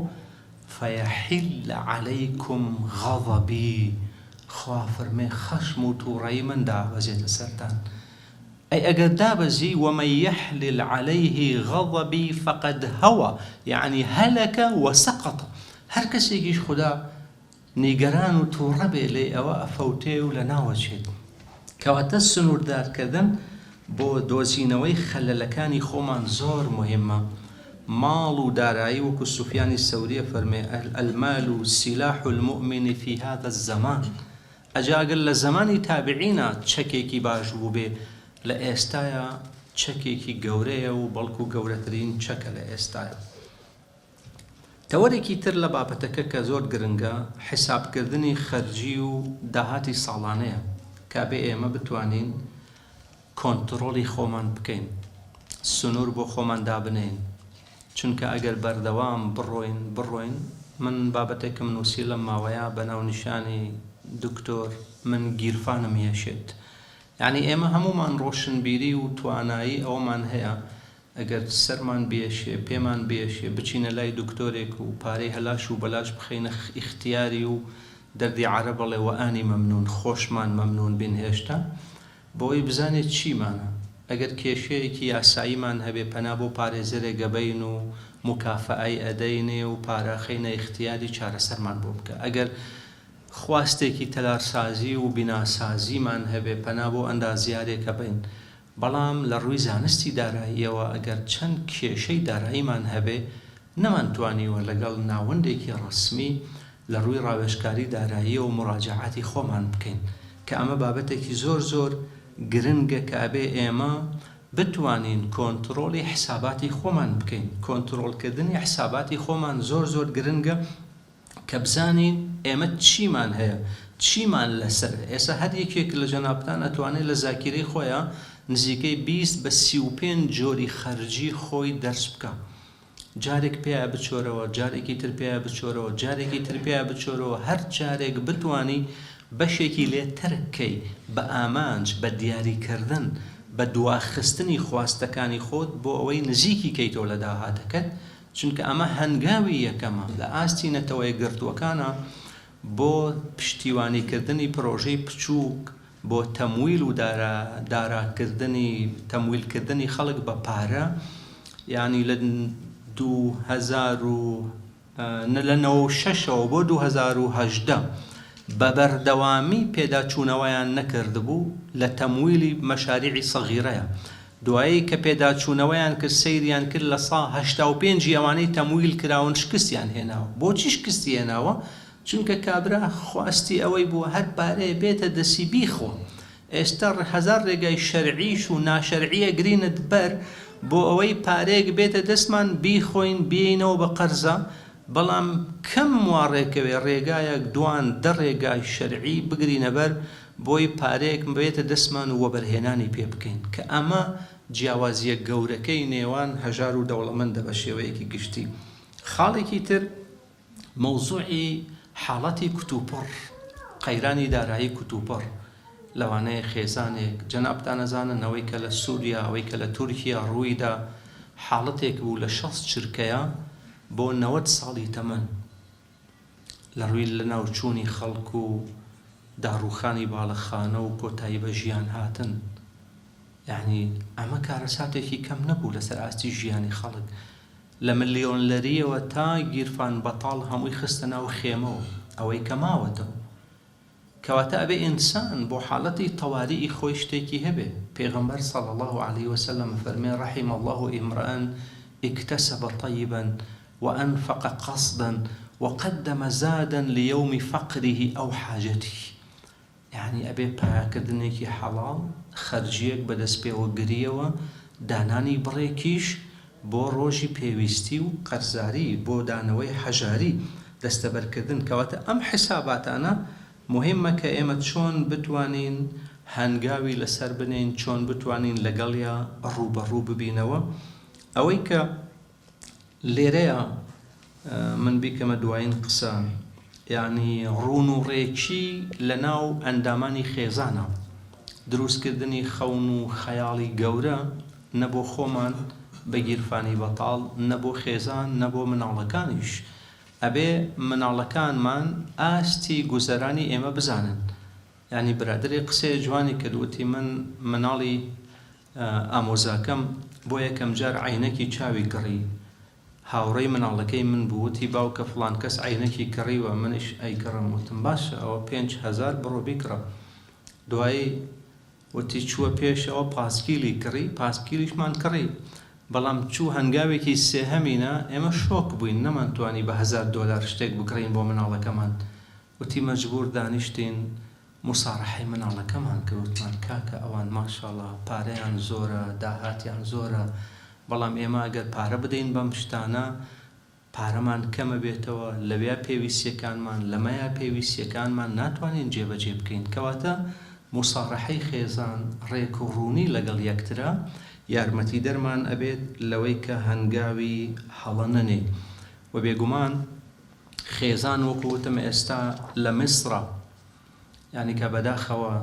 فیحل علیکم غضبی خوا فەرمێ خەشم و توڕەیی من دابەزێتە سەرتان ئەی ئەگەر دابەزی ومن یحلل علیه غضبی فقد هوی یەعنی هلک وسقط هەر کەسێکیش خودا نیگەران و توڕە بێ لێی ئەوە ئەفەوتێ و لەناوەچێت. کەواتە سنوردارکردن بۆ دۆزینەوەی خەلەلەکانی خۆمان زۆر موهیمە. ماڵ و دارایی وەکو سوفیانی سەوری ئەفەرمێ، المال سلاح المومن فی هذا الزمان، ئەجا ئەگەر لە زەمانی تابعینا چەکێکی باش بووبێ لە ئێستایا چەکێکی گەورەیە و بەڵکو گەورەترین چەکە لە ئێستایا. تەوەرێکی تر لە بابەتەکە کە زۆر گرنگە حیسابکردنی خەرجی و داهاتی ساڵانەیە کە ئەبێ ئێمە بتوانین کۆنتڕۆڵی خۆمان بکەین سنوور بۆ خۆمان دابنێین چونکە ئەگەر بەردەوام بڕۆین بڕۆین من بابەتێکم نووسی لەم ماوەیە بە ناونیشانی دکتۆر من گیرفانم یەشێت یعنی ئێمە هەموومان ڕۆشنبیری و توانایی ئەوەمان هەیە ئەگەر سەرمان بێشێ، پێمان بێشێ، بچینە لای دکتۆرێک و پارەی هەلاش و بەلاش بخەینە ئیختیاری و دەردی عەرەب ئەڵێ وەئانی مەمنون، خۆشمان مەمنون بین هێشتا، بەوەی بزانێ چیمانە. ئەگەر کێشەیەکی یاساییمان هەبێ پەنا بۆ پارێزەرێک ئەبەین و موکافەئەی ئەدەینێ و پارە ئەخەینە ئیختیاری چارەسەرمان بۆ بکا. ئەگەر خواستێکی تەلارسازی و بیناسازیمان هەبێ پەنا بۆ ئەندازیارێک ئەبەین. بەڵام لە ڕووی زانستی داراییەوە ئەگەر چەند کێشەی داراییمان هەبێ نەمانتوانیوە لەگەڵ ناوەندێکی ڕەسمی لە ڕووی ڕاوێژکاری داراییەوە موراجەعاتی خۆمان بکەین کە ئەمە بابەتێکی زۆر زۆر گرنگە کە ئەبێ ئێمە بتوانین کۆنتڕۆڵی حساباتی خۆمان بکەین کۆنتڕۆڵکردنی حساباتی خۆمان زۆر زۆر گرنگە کە بزانین ئێمە چیمان هەیە چیمان لەسەرە ئێستا هەر یەکێک لە جەنابتان ئەتوانێت لە زاکیرەی خۆیا نزیکەی 20 بە 35 جۆری خەرجی خۆی دەرس بکا جارێک پێیا بچۆرەوە جارێکی تر پێیا بچۆرەوە جارێکی تر پێیا بچۆرەوە هەر جارێک بتوانی بەشێکی لێ تەرک کەی بە ئامانج بە دیاریکردن بە دواخستنی خواستەکانی خۆت بۆ ئەوەی نزیکی کەیتەوە لە داهاتەکەت. چونکە ئەمە هەنگاوی یەکەمە لە ئاستی نەتەوەیەکگرتووەکانە بۆ پشتیوانیکردنی پرۆژەی بچووک بۆ تەمویل و دارا داراکردنی تەمویلکردنی خەڵک بە پارە یانی لە 2000 و لە 96 ەوە بۆ 2018 بە بەردەوامی پێداچوونەوەیان نەکردبوو لە تەمویلی مەشاریعی سەغیرەیە دوایی کە پێداچوونەوەیان کرد سەیریان کرد لە سا 85 ی ئەوانەی تەمویل کراون شکستیان هێناوە بۆچی شکستی هێناوە چونکە کابرا خواستی ئەوەی بووە هەر پارەیە بێتە دەسی بیخوا. ئێستا هەزار رێگای شەرعیش و ناشەرعی ئەگرینە بەر بۆ ئەوەی پارەیەک بێتە دەستمان بیخۆین بیەینەوە بە قەرزا، بەڵام کەم وا رێکەوێ رێگایەک دوان دە رێگای شەرعی بگرینە بەر بۆی پارەیەک بێتە دەستمان و وەبەرهێنانی پێ بکەین کە ئەمە جیاوازیە گەورەکەی نێوان هەژار و دەوڵەمەندە بە شێوەیەکی گشتی. خاڵێکی تر. مەوزوعی حاڵەتی کوتوپڕ، قەیرانی دارایی کوتوپڕ، لەوانەیە خێزانێک، جەنابتان ئەزانن ئەوەی کە لە سوریا، ئەوەی کە لە تورکیا ڕوویدا، حاڵەتێک بوو لە 60 چرکەیا بۆ 90 ساڵی تەمەن لە ڕووی لەناوچوونی خەڵک و داڕووخانی باڵەخانە و کۆتایی بە ژیان هاتن. یەعنی ئەمە کارەساتێکی کەم نەبوو لەسەر ئاستی ژیانی خەڵک. لە ملیۆنلەریەوە تا گیرفان بەتاڵ هەمووی خستە ناو خێمەوە ئەوەی کە ماوەتەوە. کەواتە ئەبێ ئینسان بۆ حالەتی تەواریئی خۆی شتێکی هەبێ، پێغەمبەر صلی اللە علیە وسلم ئەفەرمێ رحم اللە امرء اکتسب طیبا وانفق قصدا وقدم زادا لیوم فقره او حاجته یەعنی ئەبێ پایاکردنێکی حەڵاڵ، خەرجییەک بە دەستپێوەگرییەوە، دانانی بڕێکیش بۆ ڕۆژی پێویستی و قەرزاری، بۆ دانەوەی هەژاری، دەستەبەرکردن، کەواتە ئەم حیساباتانە موهیمە کە ئێمە چۆن بتوانین هەنگاوی لەسەر بنێین، چۆن بتوانین لەگەڵیا ڕووبەڕوو ببینەوە، ئەوەی کە. لێرەیا من بیکەمە دوایین قسە یانی ڕوون و ڕێکی لە ناو ئەندامانی خێزانە دروستکردنی خەون و خەیاڵی گەورە نە بۆ خۆمان بە گیرفانی بەتاڵ نە بۆ خێزان نە بۆ مناڵەکانیش ئەبێ مناڵەکانمان ئاستی گوزەرانی ئێمە بزانن یانی برادەرێ قسەیە جوانی کرد وتی من مناڵی ئامۆزاکەم بۆ یەکەمجار عەینەکی چاوی کڕی، هاوڕێی مناڵەکەی من بوو، وتی باوکە فڵان کەس عەینەکی کڕیوە منیش ئەیکڕم، وتم باشە ئەوە 5000 بڕۆ بیکڕە، دوایی وتی چووە پێشەوە پاسکیلی کڕی، پاسکیلیشمان کڕی، بەڵام چوو هەنگاوێکی سێهەمی نا، ئێمە شۆک بووین نەمانتوانی بە هەزار دۆلار شتێک بکڕین بۆ مناڵەکەمان، وتی مەجبوور دانیشتین موسارەحەی مناڵەکەمان کرد وتمان کاکە ئەوان ماشاڵا پارەیان زۆرە داهاتیان زۆرە بەڵام ئێمە ئەگەر پارە بدەین بەم شتانە پارەمان کەمەبێتەوە لەویا پێویستیەکانمان لەمەیا پێویستیەکانمان ناتوانین جێبەجێ بکەین کەواتە موسارەحەی خێزان ڕێک و ڕوونی لەگەڵ یەکترا یارمەتیدەرمان ئەبێت لەوەی کە هەنگاوی هەڵە نەنێین وە بێگومان خێزان وەکو وتم ئێستا لە میسرا یانی کە بەداخەوە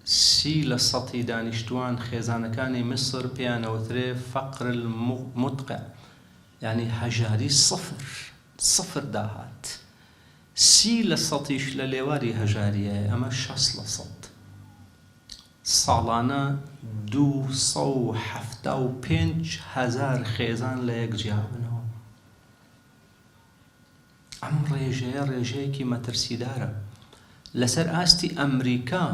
سی لە سەتی دانیشتوان خێزانەکانی میسر پێیان ئەوترێ فقر المدقع یانی هەژاری سفر سفر داهات سی لە سەتیش لە لێواری هەژاریایە ئەمە شەست لە سەد ساڵانە 275 هەزار خێزان لە یەک جیابنەوە. ئەم ڕێژەیە ڕێژەیەکی مەترسیدارە لەسەر ئاستی ئەمریکا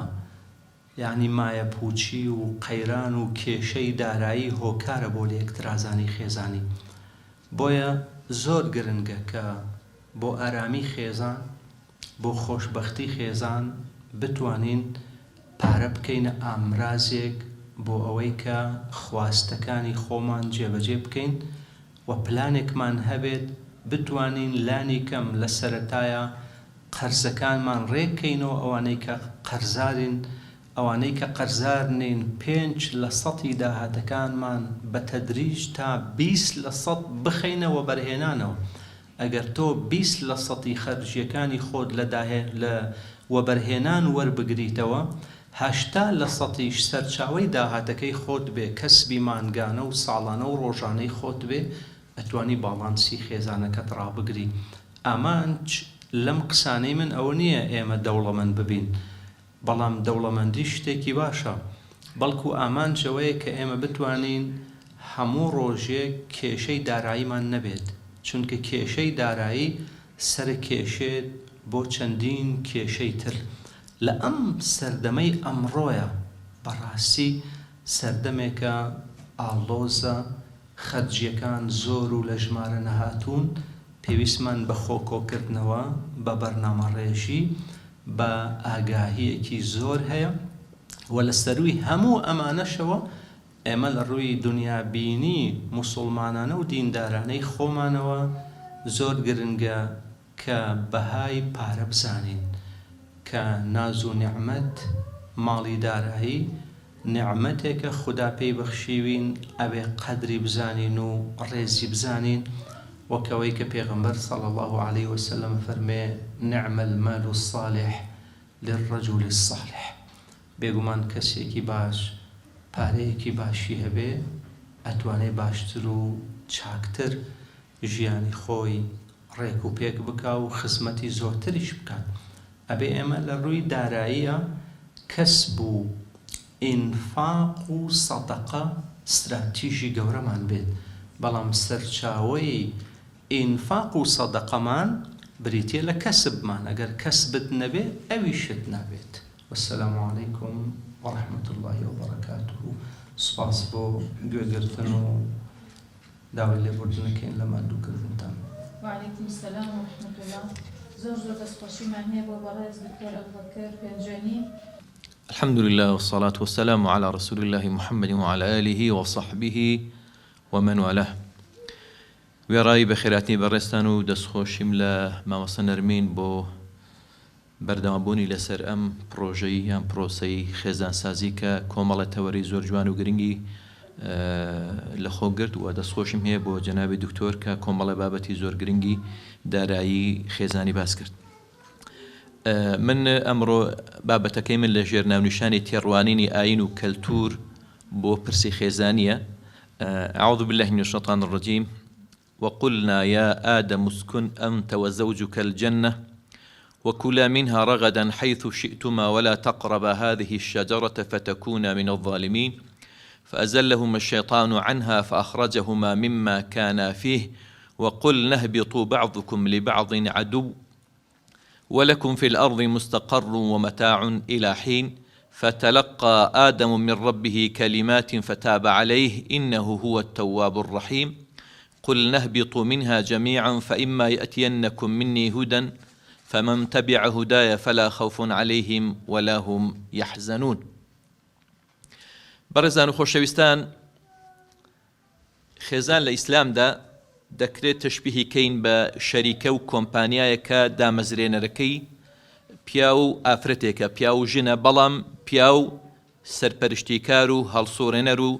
یانی مایەپوچی و قەیران و کێشەی دارایی هۆکارە بۆ لەیەکترازانی خێزانی بۆیە زۆر گرنگە کە بۆ ئارامی خێزان بۆ خۆشبەختی خێزان بتوانین پارە بکەینە ئامرازێک بۆ ئەوەی کە خواستەکانی خۆمان جێبەجێ بکەین و پلانێکمان هەبێت بتوانین لانی کەم لە سەرەتایا قەرزەکانمان ڕێک کەینەوە ئەوانەی کە قەرزارین ئەوانەی کە قەرزار نین پێنچ لە سەتی داهاتەکانمان بە تەدریج تا 20 لە سەد بخەینە وەبەرهێنانەوە ئەگەر تۆ 20 لە سەتی خەرجیەکانی خۆت لە داهێ لە وەبەرهێنان وەربگریتەوە 80 لە سەتیش سەرچاوەی داهاتەکەی خۆت بێ کەسبی مانگانە و ساڵانە و ڕۆژانەی خۆت بێ. ئەتوانی باڵانسی خێزانەکەت ڕابگری. ئامانج لەم قسانەی من ئەوە نییە ئێمە دەوڵەمەند ببین، بەڵام دەوڵەمەندی شتێکی باشە، بەڵکو ئامانج ئەوەیە کە ئێمە بتوانین هەموو ڕۆژێک کێشەی داراییمان نەبێت، چونکە کێشەی دارایی سەرکێشێت بۆ چەندین کێشەی تر. لە ئەم سەردەمەی ئەمڕۆیا بەڕاستی سەردەمێکە ئاڵۆزە، خەرجییەکان زۆر و لە ژمارە نەهاتوون، پێویستمان بە خۆکۆکردنەوە، بە بەرنامەڕێژی، بە ئاگاهییەکی زۆر هەیە و لە سەرووی هەموو ئەمانەشەوە ئێمە لە ڕووی دونیابینی موسوڵمانانە و دیندارانەی خۆمانەوە زۆر گرنگە کە بەهای پارە بزانین، کە ناز و نیعمەت، ماڵی دارایی، نیعمەتێکە خودا پێی بەخشیوین ئەبێ قەدری بزانین و ڕێزی بزانین، وەک ئەوەی کە پێغەمبەر صلی اللە علیە وسلم ئەفەرموێ، نعم المال الصالح للرجل الصالح، بێگومان کەسێکی باش پارەیەکی باشی هەبێ ئەتوانێ باشتر و چاکتر ژیانی خۆی ڕێک و پێک بکا و خزمەتی زۆرتریش بکات. ئەبێ ئێمە لە ڕووی داراییە کەسب و ئینفاق و سەدەقە ستراتیژی گەورەمان بێت، بەڵام سەرچاوەی ئینفاق و سەدەقەمان بریتیە لە کەسبمان، ئەگەر کەسبت نەبێ ئەویشت نابێت. والسلام علیکم ورحمة اللە وبرکاته سوپاس بۆ گوێگرتن و داوای لێبوردن ئەکەین لە ماندوو کردنتان. وعلیکم السلام و رحمە اللە زۆر زۆر دەستخۆشیمان هەیە بۆ بەڕێز دکتۆر ئەبوبەکر پێنجوێنی. الحمد لله والصلاة والسلام علی رسول اللە محمد وعلی آله وصحبه ومن والاه وێڕای بەخێرهاتنی بەڕێزتان و دەستخۆشیم لە مامۆستا نەرمین بۆ بەردەوامبوونی لەسەر ئەم پڕۆژەی یان پرۆسەی خێزانسازی کە کۆمەڵە تەوەرەی زۆر جوان و گرنگی لەخۆ گرت و دەستخۆشیم هەیە بۆ جەنابی دکتۆر کە کۆمەڵە بابەتی زۆر گرنگی دارایی خێزانی باس کرد. من ئەمڕۆ بابەتەکەی من لە ژێر ناونیشانی تێڕوانینی ئاین و کەلتور بۆ پرسی خێزانیە أعوذ بالله من الشیطان الرجیم وقلنا يا آدم اسكن أنت وزوجك الجنة وكلا منها رغدا حيث شئتما ولا تقربا هذه الشجرة فتكونا من الظالمين فأزلهما الشيطان عنها فأخرجهما مما كانا فيه وقلنا اهبطوا بعضكم لبعض عدو ولكم في الأرض مستقر ومتاع إلى حين فتلقى آدم من ربه كلمات فتاب عليه إنه هو التواب الرحيم قل نهبط منها جميعا فإما يأتينكم مني هدى فمن تبع هداي فلا خوف عليهم ولا هم يحزنون بەڕێزان و خۆشەویستان خێزان لە ئیسلامدا دەکرێت تەشبیهی کەین بە شەریکە و کۆمپانیایەک کە دامەزرێنەرەکەی پیاو و ئافرەتێکە، پیاو و ژنە، بەڵام پیاو سەرپەرشتیکار و هەڵسوڕێنەر و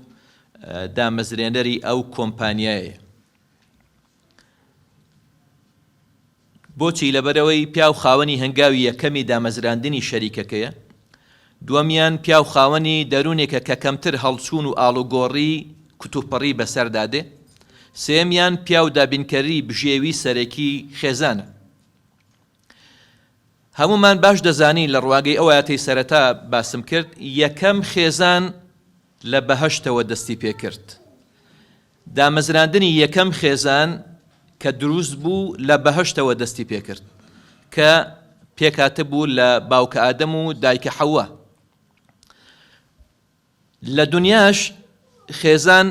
دامەزرێنەری ئەو کۆمپانیایەیە. بۆچی؟ لەبەرئەوەی پیاو خاوەنی هەنگاوی یەکەمی دامەزراندنی شەریکەکەیە، دووەمیان پیاو خاوەنی دەروونێکە کە کەمتر هەڵچوون و ئاڵوگۆڕی کوتوپڕی بەسەردا دێ، سێیەمیان پیاو دابینکەری بژێوی سەرەکی خێزانە. هەموومان باش دەزانین لە ڕوانگەی ئەو ئایەتەی سەرەتا باسم کرد، یەکەم خێزان لە بەهەشتەوە دەستی پێکرد. دامەزراندنی یەکەم خێزان کە دروست بوو لە بەهەشتەوە دەستی پێکرد کە پێکهاتبوو لە باوکە ئادەم و دایکە حەوا. لە دنیاش خێزان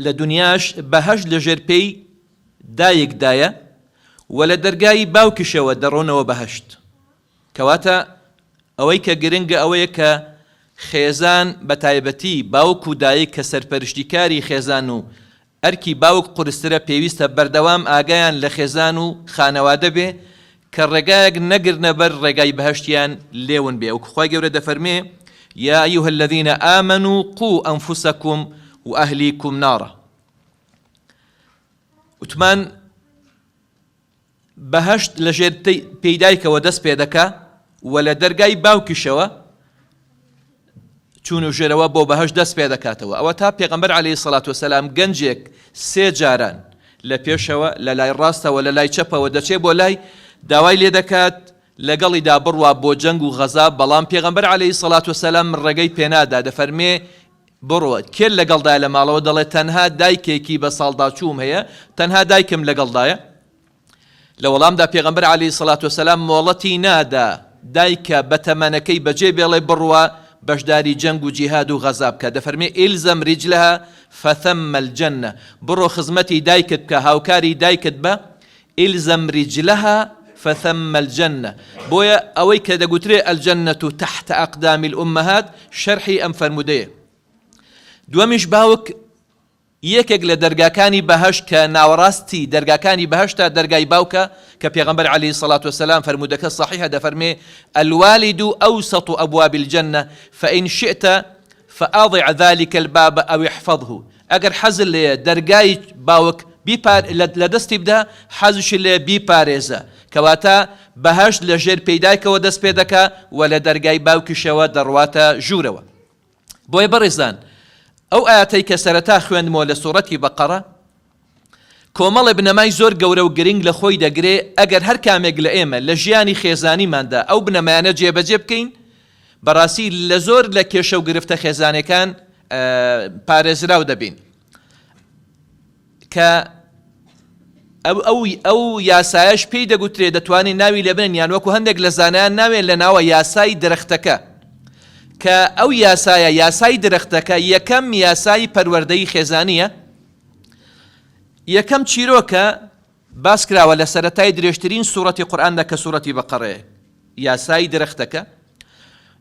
لە دنیاش بەهەشت لە ژێر پێی دایکدایە و لە دەرگای باوکیشەوە دەڕۆنەوە بەهەشت. کەواتە ئەوەی کە گرنگە ئەوەیە کە خێزان بە تایبەتی باوک و دایک کە سەرپەرشتیکاری خێزان و ئەرکی باوک قورسترە پێویستە بەردەوام ئاگایان لە خێزان و خانەوادە بێ کە ڕێگایەک نەگرنە بەر ڕێگای بەهەشتیان لێ ون بێ وەکو خوای گەورە دەفەرمێ یا ایها الذین آمنوا قوا انفسکم واهلیکم نارا وتمان بەهەشت لە ژێر پێی دایکەوە دەست پێ دەکا و لە دەرگای باوکیشەوە. چوونە ژێرەوە بۆ بەهەشت دەست پێ دەکاتەوە. ئەوەتا پێغەمبەر عەلەیهی سەڵات وەسەلام گەنجێک سێ جاران لە پێشەوە، لە لای ڕاستەوە، لە لای چەپەوە دەچێ بۆ لای، داوای لێ دەکات لەگەڵیدا بڕوا بۆ جەنگ و غەزا، بەڵام پێغەمبەر عەلەیهی سەڵات وەسەلام ڕێگەی پێنادا، دەفەرمێ، بڕۆ، کێت لەگەڵدایە لە ماڵەوە؟ دەڵێ، تەنها دایکێکی بەساڵداچووم هەیە، تەنها دایکم لەگەڵدایە. لە وەڵامدا پێغەمبەر علیە سڵات وسلام مۆڵەتی نادا دایکە بەتەمەنەکەی بەجێ بێڵێ بڕوا بەشداری جەنگ و جیهاد و غەزا بکا دەفەرمێ الزم رجلها فثم الجنە بڕۆ خزمەتی دایکت بکە هاوکاری دایکت بە الزم رجلها فثم الجنە بۆیە ئەوەی کە دەگوترێ الجنة تحت اقدام الامهات شەرحی ئەم فەرموودەیە دووەمیش باوک یەکێک لە دەرگاکانی بەهەشت کە ناوەڕاستی دەرگاکانی بەهەشتە دەرگای باوکە کە پێغەمبەر علیە الصلوە والسلام فەرموودەکە صحیحە دەفەرمێ، الوالد اوسط ابواب الجنە فان شئت فاضع ذلک الباب او احفظه ئەگەر حەزت لێیە دەرگای باوک بیپار لە دەستی بدە حەزشی لێیە بیپارێزە کەواتە بەهەشت لە ژێر پێی دایکەوە دەست پێ دەکا و لە دەرگای باوکیشەوە دەڕواتە ژوورەوە. بۆیە بەڕێزان ئەو ئایەتەی کە سەرەتا خوێندمەوە لە سوڕەتی بەقەڕە کۆمەڵێ بنەمای زۆر گەورە و گرنگ لە خۆی دەگرێ ئەگەر هەر کامێک لە ئێمە لە ژیانی خێزانیماندا ئەو بنەمایانە جێبەجێ بکەین بەڕاستی لە زۆر لە کێشە و گرفتە خێزانەکان پارێزراو دەبین. کە ئەو ئەو ئەو یاسایەش پێی دەگوترێ دەتوانین ناوی لێ بنێن یان وەکو هەندێک لە زانایان ناوێن لە ناوە یاسای درەختەکە کە ئەو یاسایە یاسای درەختەکە یەکەم یاسای پەروەردەی خێزانیە یەکەم چیرۆکە باس کراوە لە سەرەتای درێژترین سوڕەتی قورئاندا کە سوڕەتی بەقەڕەیە یاسای درەختەکە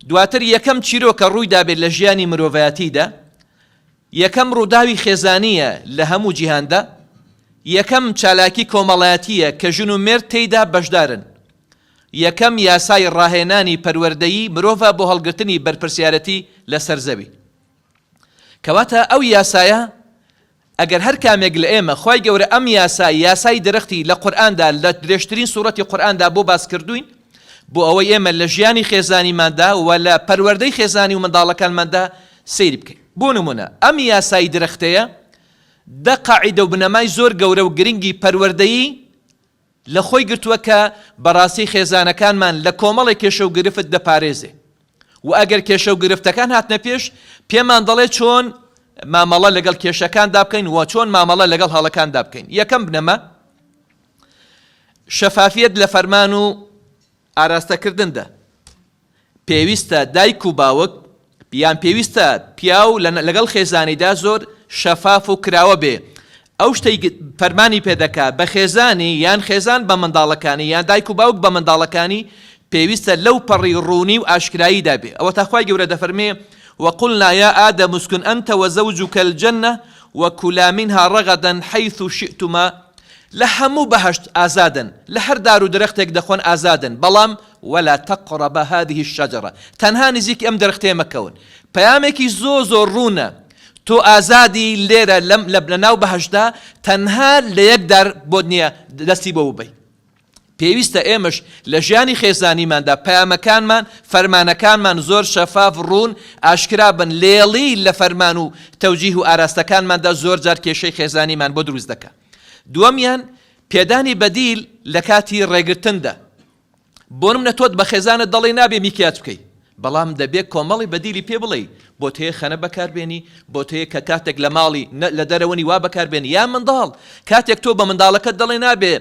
دواتر یەکەم چیرۆکە ڕووی دابێت لە ژیانی مرۆڤایەتیدا یەکەم ڕووداوی خێزانییە لە هەموو جیهاندا، یەکەم چالاکی کۆمەڵایەتییە کە ژن و مێرد تێیدا بەشدارن، یەکەم یاسای ڕاهێنانی پەروەردەیی مرۆڤە بۆ هەڵگرتنی بەرپرسیارەتی لەسەر زەوی. کەواتە ئەو یاسایە ئەگەر هەر کامێک لە ئێمە خوای گەورە ئەم یاسا یاسای درەختی لە قورئاندا لە درێژترین سوڕەتی قورئاندا بۆ باس کردووین بۆ ئەوەی ئێمە لە ژیانی خێزانیماندا و لە پەروەردەی خێزانی و منداڵەکانماندا سەیری بکەین. بۆ نموونە ئەم یاسای درەختەیە دە قاعیدە و بنەمای زۆر گەورە و گرنگی پەروەردەیی لە خۆی گرتووە کە بەڕاستی خێزانەکانمان لە کۆمەڵێک کێشە و گرفت دەپارێزێ و ئەگەر کێشە و گرفتەکان هاتنە پێش پێمان دەڵێ چۆن مامەڵە لەگەڵ کێشەکاندا بکەین و چۆن مامەڵە لەگەڵ هەڵەکاندا بکەین. یەکەم بنەما شەفافیەت لە فەرمان و ئاراستەکردندا. پێویستە دایک و باوک یان پێویستە پیاو لەگەڵ خێزانیدا زۆر شەفاف و کراوە بێ ئەو شتەی فەرمانی پێ دەکا بە خێزانی یان خێزان بە منداڵەکانی یان دایک و باوک بە منداڵەکانی پێویستە لەو پەڕی ڕوونی و ئاشکراییدا بێ ئەوە تا خوای گەورە دەفەرمێ وقلنا یا آدم اسکن انت وزوجک الجنە وکلا منها رغدا حیث شئتما لە هەموو بەهەشت ئازادن، لە هەر دار و درەختێک دەخۆن ئازادن، بەڵام، ولا تقربا هذه الشجرە، تەنها نزیکی ئەم درەختەیە مەکەون. پەیامێکی زۆر زۆر ڕوونە، تۆ ئازادی لێرە لەم لە ناو بەهەشتدا تەنها لە یەک دار بۆت نییە دەستی بۆ ببەی. پێویستە ئێمەش لە ژیانی خێزانیماندا پەیامەکانمان، فەرمانەکانمان زۆر شەفاف، ڕوون، ئاشکرا بن، لێڵی لە فەرمان و تەوجیه و ئاراستەکانماندا زۆر جار کێشەی خێزانیمان بۆ دروست دەکا. دووەمیان، پێدانی بەدیل لە کاتی ڕێگرتندا. بۆنمونە تۆ بە خێزانت دەڵێی نابێ میکیاج بکەی، بەڵام دەبێ کۆمەڵی بەدیلی پێ بڵێی، بۆت هەیە خەنە بەکار بێنی، بۆت هەیە کە کاتێک لە ماڵی نە لە دەرەوەنی وا بەکار بێنی، یا منداڵ کاتێک تۆ بە منداڵەکەت دەڵێی نابێ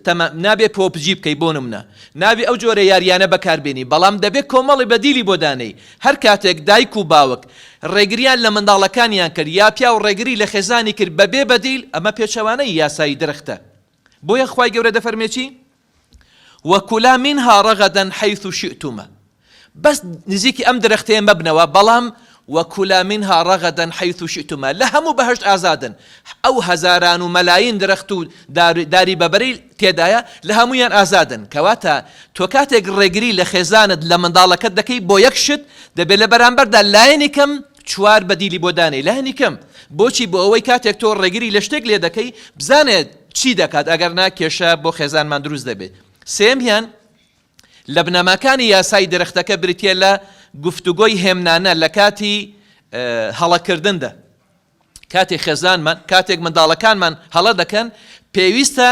تەما نابێ پۆپجی بکەی بۆ نمونە نابێ ئەو جۆرە یاریانە بەکار بێنی، بەڵام دەبێ کۆمەڵی بەدیلی بۆ دانێی، هەر کاتێک دایک و باوک ڕێگریان لە منداڵەکانیان کرد یا پیاو ڕێگری لە خێزانی کرد بە بێ بەدیل ئەمە پێچەوانەی یاسای درەختە بۆیە خوای گەورە دەفەرمێ چی؟ وکلا منها رغدا حیث شئتما بەس نزیکی ئەم درەختەیە مەبنەوە بەڵام وکلا منها رغدا حیث شئتما لە هەموو بەهەشت ئازادن ئەو هەزاران و مەلاین درەخت و داری بەبەری تێدایە لە هەموویان ئازادن کەواتە تۆ کاتێک ڕێگری لە خێزانت لە منداڵەکەت دەکەی بۆ یەک شت دەبێت لە بەرامبەردا لایەنی کەم چوار بەدیلی بۆ دانێی لایەنی کەم بۆچی بۆ ئەوەی کاتێک تۆ ڕێگری لە شتێک لێ دەکەی بزانێت چی دەکات ئەگەر نا کێشە بۆ خێزانمان دروست دەبێت سێمیان لە بنەماکانی یاسای درەختەکە بریتە لە گفتوگۆی هێمنانە لە کاتی هەڵەکردندا. کاتێک خێزانمان، کاتێک منداڵەکانمان هەڵە دەکەن، پێویستە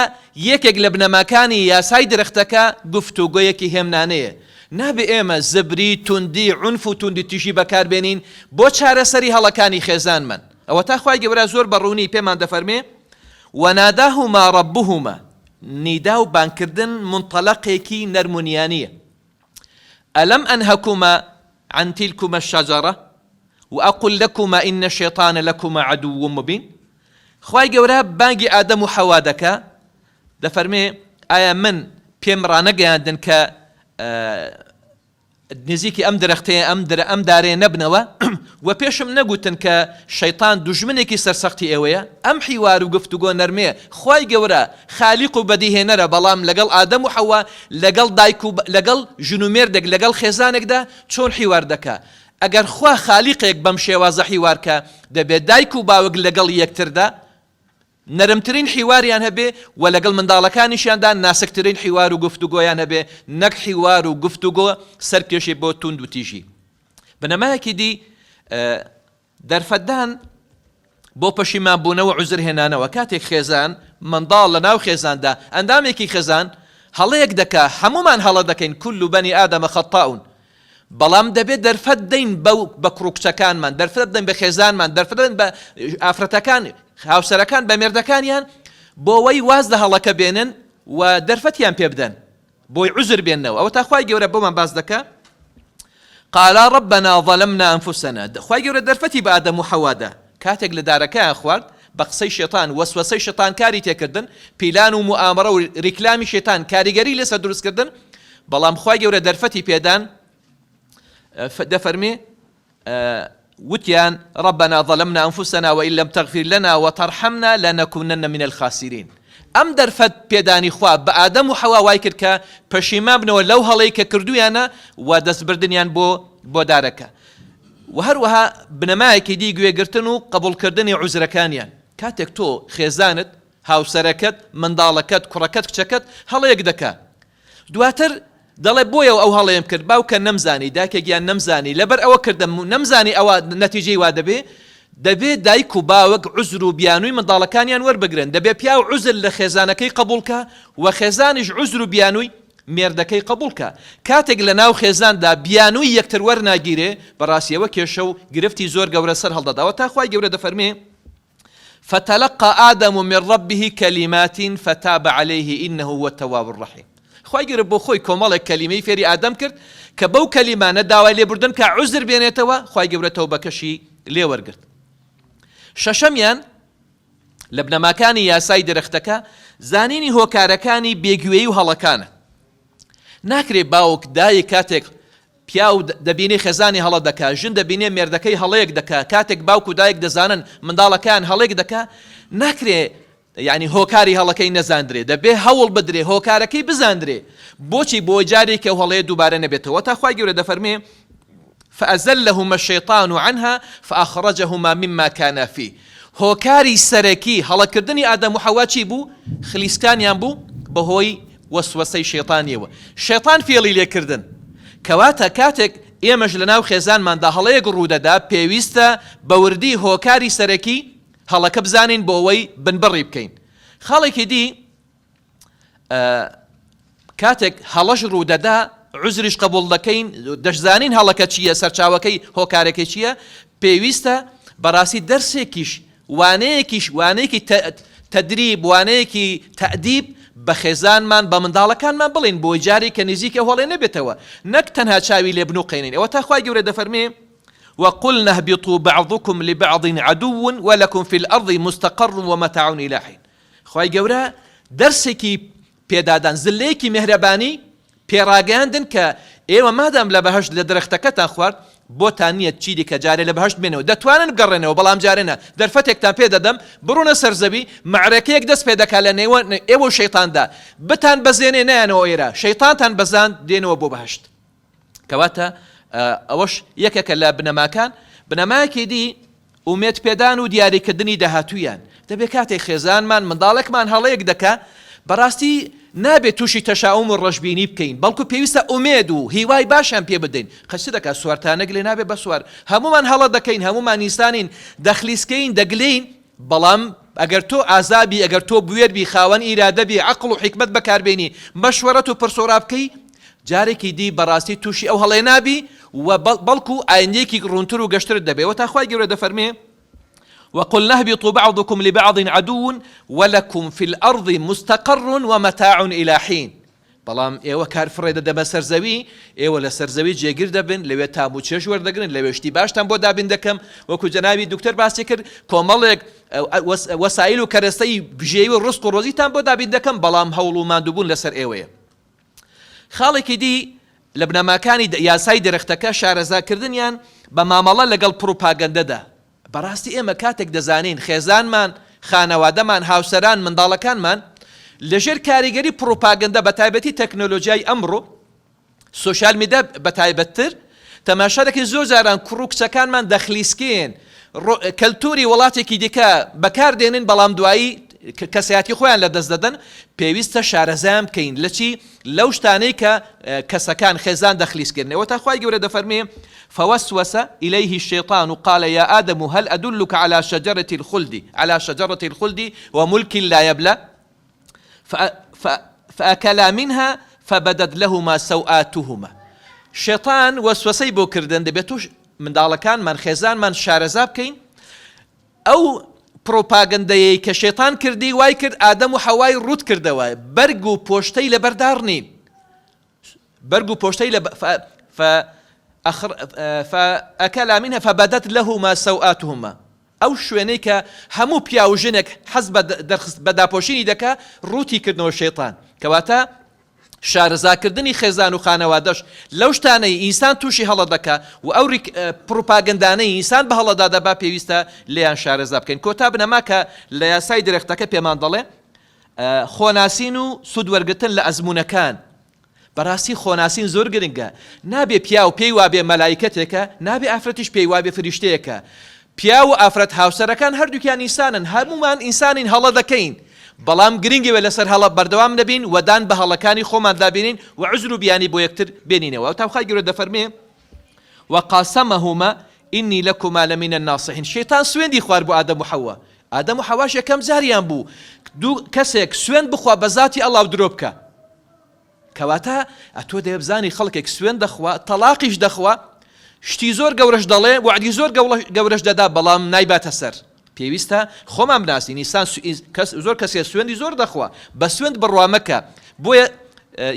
یەکێک لە بنەماکانی یاسای درەختەکە گفتوگۆیەکی هێمنانەیە. نابێ ئێمە زبری، توندی، عونف و توندوتیژی بەکاربێنین بۆ چارەسەری هەڵەکانی خێزانمان. ئەوەتا خوای گەورە زۆر بە ڕوونی پێمان دەفەرمێ، وناداهما ربهما، نیدا و بانگکردن مونتەلەقێکی نەرم و نیانییە. الم انهکما عن تلکما الشجرە واقل لکما ان الشیطان لکما عدو مبین خوای گەورە بانگی ئادەم و حەوا دەکا دەفەرمێ ئایا من پێم ڕانەگەیاندن کە نزیکی ئەم درەختەیە ئەم درە ئەم دارەیە نەبنەوە و پێشم نەگوتن کە شەیتان دوژمنێکی سەرسەختی ئێوەیە ئەم حیوار و گفتوگۆ نەرمەیە خوای گەورە خالیق و بەدیهێنەرە بەڵام لەگەڵ ئادەم و حەوا لەگەڵ دایک و لەگەڵ ژن و مێردێک لەگەڵ خێزانێکدا چۆن حیوار دەکا ئەگەر خوا خالیقێک بەم شێوازە حیوار کا دەبێ دایک و باوک لەگەڵ یەکتردا نەرمترین حیواریان هەبێ و لەگەڵ منداڵەکانیشیاندا ناسکترین حیوار و گفتوگۆیان هەبێ نەک حیوار و گفتوگۆ سەرکێشی بۆ توند و تیژی بنەمایەکی دی دەرفەتدان بۆ پەشیمانبوونەوە عوزر هێنانەوە، کاتێک خێزان، منداڵ لە ناو خێزاندا، ئەندامێکی خێزان هەڵەیەک دەکا، هەموومان هەڵە دەکەین، کل بنی آدم خطاء، بەڵام دەبێ دەرفەت دەین بەو بە کوڕ و کچەکانمان، دەرفەت بدەین بە خێزانمان، دەرفەت بدەین بە ئافرەتەکان، هاوسەرەکان بە مێردەکانیان بۆوەی واز لە هەڵەکە بێنن و دەرفەتیان پێ بدەن. بۆی عوزر بێننەوە ئەوەتا خوای گەورە بۆمان باس دەکا قالا ربنا ظلمنا انفسنا خوای گەورە دەرفەتی بە ئادەم و حەوا دا کاتێک لە دارەکەیان خوارد بە قسەی شێتان وەسوەسەی شەتان کاری تێکردن پیلان و موئامەرە و ریکلامی شێتان کاریگەری لەسەر دروستکردن بەڵام خوای گەورە دەرفەتی پێدان دەفەرمێ وتیان، ربنا ظلمنا انفسنا وان لم تغفر لنا وترحمنا لنکونن من الخاسرین. ئەم دەرفەت پێدانی خوا بە ئادەم و حەوا وای کرد کە پەشیمان بنەوە لەو هەڵەی کە کردوویانە و دەستبردنیان بۆ بۆ دارەکە. وە هەروەها بنەمایەکی دی گوێگرتن و قبوڵکردنی عوزرەکانیان. کاتێک تۆ خێزانت، هاوسەرەکەت، منداڵەکەت، کوڕەکەت، کچەکەت هەڵەیەک دەکا، دواتر دەڵێ بۆیە ئەو هەڵەیەم کرد باوکە نەمزانی دایکە گیان نەمزانی لەبەر ئەوە کردم نەمزانی ئەوە نەتیجەی وا دەبێ دەبێ دایک و باوک عوزر و بیانووی منداڵەکانیان وەربگرن دەبێ پیاو عوزر لە خێزانەکەی قبوڵ کا و خێزانیش عوزر و بیانووی مێردەکەی قبوڵ کا کاتێک لە ناو خێزاندا بیانووی یەکتر وەرناگیرێ بەڕاستیەوە کێشە و گرفتی زۆر گەورە سەر هەڵدەدا تا خوای گەورە دەفەرمێ فتلقی آدم من ربه کلمات فتاب علیه انه هو التواب الرحیم خوای گەورە بۆ خۆی کۆمەڵێک کەلیمەی فێری ئادەم کرد کە بەو کەلیمانە داوای لێبوردن بکا عوزر بێنێتەوە خوای گەورە تەوبەکەشی لێ وەرگرت. شەشەمیان لە بنەماکانی یاسای درەختەکە زانینی هۆکارەکانی بێگوێی و هەڵەکانە. ناکرێ باوک دایک کاتێک پیاو دەبینێ خێزانی هەڵە دەکا، ژن دەبینێ مێردەکەی هەڵەیەک دەکا، کاتێک باوک و دایک دەزانن منداڵەکەیان هەڵەیەک دەکا، ناکرێ یانی هۆکاری هەڵەکەی نەزاندرێ، دەبێ هەوڵ بدرێ هۆکارەکەی بزاندرێ، بۆچی بۆ جارێکی ئەو هەڵەیە دووبارە نەبێتەوە، تا خوای گەورە دەفەرمێ، فأزلهما الشیطان عنها فأخرجهما مما کانا فیه، هۆکاری سەرەکی هەڵەکردنی ئادەم و حەوا چی بوو؟ خلیسکانیان بوو بەهۆی وەسوەسەی شەیتانیەوە، شەیتان فێڵی لێکردن، کەواتە کاتێک ئێمەش لەناو خێزانماندا هەڵەیەک ڕوودەدا پێویستە بەوردی هۆکاری سەرەکی هەڵەکە بزانین بۆ ئەوەی بنبڕی بکەین. خاڵێکی دی کاتێک هەڵەش ڕوودەدا عوزریش قبوڵ دەکەین دەشزانین هەڵەکە چییە سەرچاوەکەی هۆکارەکەی چییە پێویستە بەڕاستی دەرسێکیش وانەیەکیش وانەیەکی تەدریب وانەیەکی تەئدیب بە خێزانمان بە منداڵەکانمان بڵێین بۆی جارێک کە نزیکە هۆڵێ نەبێتەوە نەک تەنها چاوی لێ بنوقێنین ئەوە تا خوای گەورە دەفەرمێ وقلنا اهبطوا بعضكم لبعض عدو ولكم في الأرض مستقر ومتاع إلى حين خوای گەورە دەرسێکی پێدادان زلەیەکی مێهرەبانی پێڕاگەیاندن کە ئێوە مادام لە بەهەشت لە درەختەکەتان خوارد بۆتان نییە چیدیکە جارێ لە بەهەشت بێنەوە دەتوانن بگەڕێنەوە بەڵام جارێ نا دەرفەتێکتان پێ دەدەم بڕۆنە سەر زەوی مەعرەکەیەک دەست پێ دەکا لە نێوان ئێوە و شەیتاندا بتان بەزێنێ نایەنەوە ئێرە شەیتانتان بەزاند دێنەوە بۆ بەهەشت کەواتە ئەوەش یەکێکە لە بنەماکان بنەمایەکی دی ئومێد پێدان و دیاریکردنی داهاتوویان دەبێت کاتێک خێزانمان منداڵێکمان هەڵەیەک دەکا بەڕاستی نابێت تووشی تەشاوم و ڕەشبینی بکەین، بەڵکو پێویستە ئومێد و هیوای باشیان پێ بدەین. قەت چ دەکات سوار تا نەگلێ نابێت بە سوار. هەموومان هەڵە دەکەین، هەموومان ئینسانین، دەخلیسکێین، دەگلێین، بەڵام ئەگەر تۆ ئازا بی، ئەگەر تۆ بوێر بی، خاوەن ئیرادە بی، عەقڵ و حیکمەت بەکار بێنی، مەشوەرەت و پرس و ڕا بکەی، جارێکی دی بەڕاستی تووشی ئەو هەڵەیە نابی و بەڵکو ئایندەیەکی ڕوونتر و گەشترت دەبێ. وەتا خوای گەورە دەفەرمێ، وقلنا اهبطوا بعضکم لبعض عدو ولکم فی الارض مستقر ومتاع الی حین بەڵام ئێوە کار فڕێ دەدەمە سەر زەوی، ئێوە لەسەر زەوی جێگر دەبن، لەوێ تام و چێژ وەردەگرن، لەوێ شتی باشتان بۆ دابین دەکەم، وەکو جەنابی دکتۆر باسی کرد، کۆمەڵێک وەسایل و کەرەستەی بژێوی و ڕزق و ڕۆزیتان بۆ دابین دەکەم، بەڵام هەوڵ و ماندووبوون لەسەر ئێوەیە. خاڵێکی دی لە بنەماکانی یاسای درەختەکە شارەزاکردنیان بە مامەڵە لەگەڵ پڕوپاگەندەدا. بەڕاستی ئێمە کاتێک دەزانین خێزانمان، خانەوادەمان، هاوسەران، منداڵەکانمان لەژێر کاریگەری پڕوپاگەندە بەتایبەتی تەکنۆلۆجیای ئەمڕۆ، سۆشیال میدیا بەتایبەتتر، تەماشا دەکەین زۆر جاران کوڕ و کچەکانمان دەخلیسکێن، کەلتوری وڵاتێکی دیکە بەکار دێنن بەڵام دوایی کەسایەتی خۆیان لەدەست دەدەن، پێویستە شارەزایان بکەین لەچی؟ لەو شتانەی کە کەسەکان، خێزان دەخلیسکێنن. ئەوەتا خوای گەورە دەفەرموێ، فوسوس الیه الشیطان قال یا آدم هل ادلک علی شجرة الخلد علی شجرة الخلد وملک لا یبلی فاکلا منها فبدت لهما سوآتهما شەیتان وەسوەسەی بۆ کردن دەبێت تۆش منداڵەکانمان خێزانمان شارەزا بکەین ئەو پرۆپاگەندەیەی کە شەیتان کردی وای کرد ئادەم و حەوای ڕووت کردەوە بەرگ و پۆشتەی لەبەرداڕنین بەرگ و پۆشتەی لە فأکلا منها فبدت لهما سوآتهما ئەو شوێنەی کە هەموو پیاو و ژنێک حەز بە دەرخست بە داپۆشینی دەکا ڕووتی کردنەوە شەیتان کەواتە شارەزاکردنی خێزان و خانەوادەش لەو شتانەی ئینسان تووشی هەڵە دەکا و ئەو پڕوپاگەندانەی ئینسان بە هەڵەدا دەبا پێویستە لێیان شارەزا بکەین کۆتا بنەما کە لە یاسای درەختەکە پێمان دەڵێ خۆناسین و سوود وەرگرتن لە ئەزموونەکان بەڕاستی خۆناسین زۆر گرنگە نابێ پیاو پێی وابێ مەلایکەتێکە نابێ ئافرەتیش پێی وابێ فریشتەیەکە پیاو و ئافرەت هاوسەرەکان هەردووکیان ئینسانن هەموومان ئینسانین هەڵە دەکەین بەڵام گرنگەوە لەسەر هەڵە بەردەوام نەبین و دان بە هەڵەکانی خۆماندا بێنین و عوزر و بیانی بۆ یەکتر بێنینەوە تا خوای گەورە دەفەرمێ وقاسمهما إني لكما لمن الناصحين شەیتان سوێندی خوارد بۆ ئادەم و حەوا ئادەم و حەواش یەکەم جاریان بوو دوو کەسێک سوێند بخوا بە زاتی ئەڵا و درۆ بکا کەواتە ئەتۆ دەبێ بزانی خەڵکێک سوێند دەخوا تەڵاقیش دەخوا شتی زۆر گەورەش دەڵێ وعدی زۆر گەورەش دەدا بەڵام نایباتە سەر پێویستە خۆمان بناسین ئینسان کەس زۆر کەسێ سوێندی زۆر دەخوا بە سوێند بڕوا مەکە بۆیە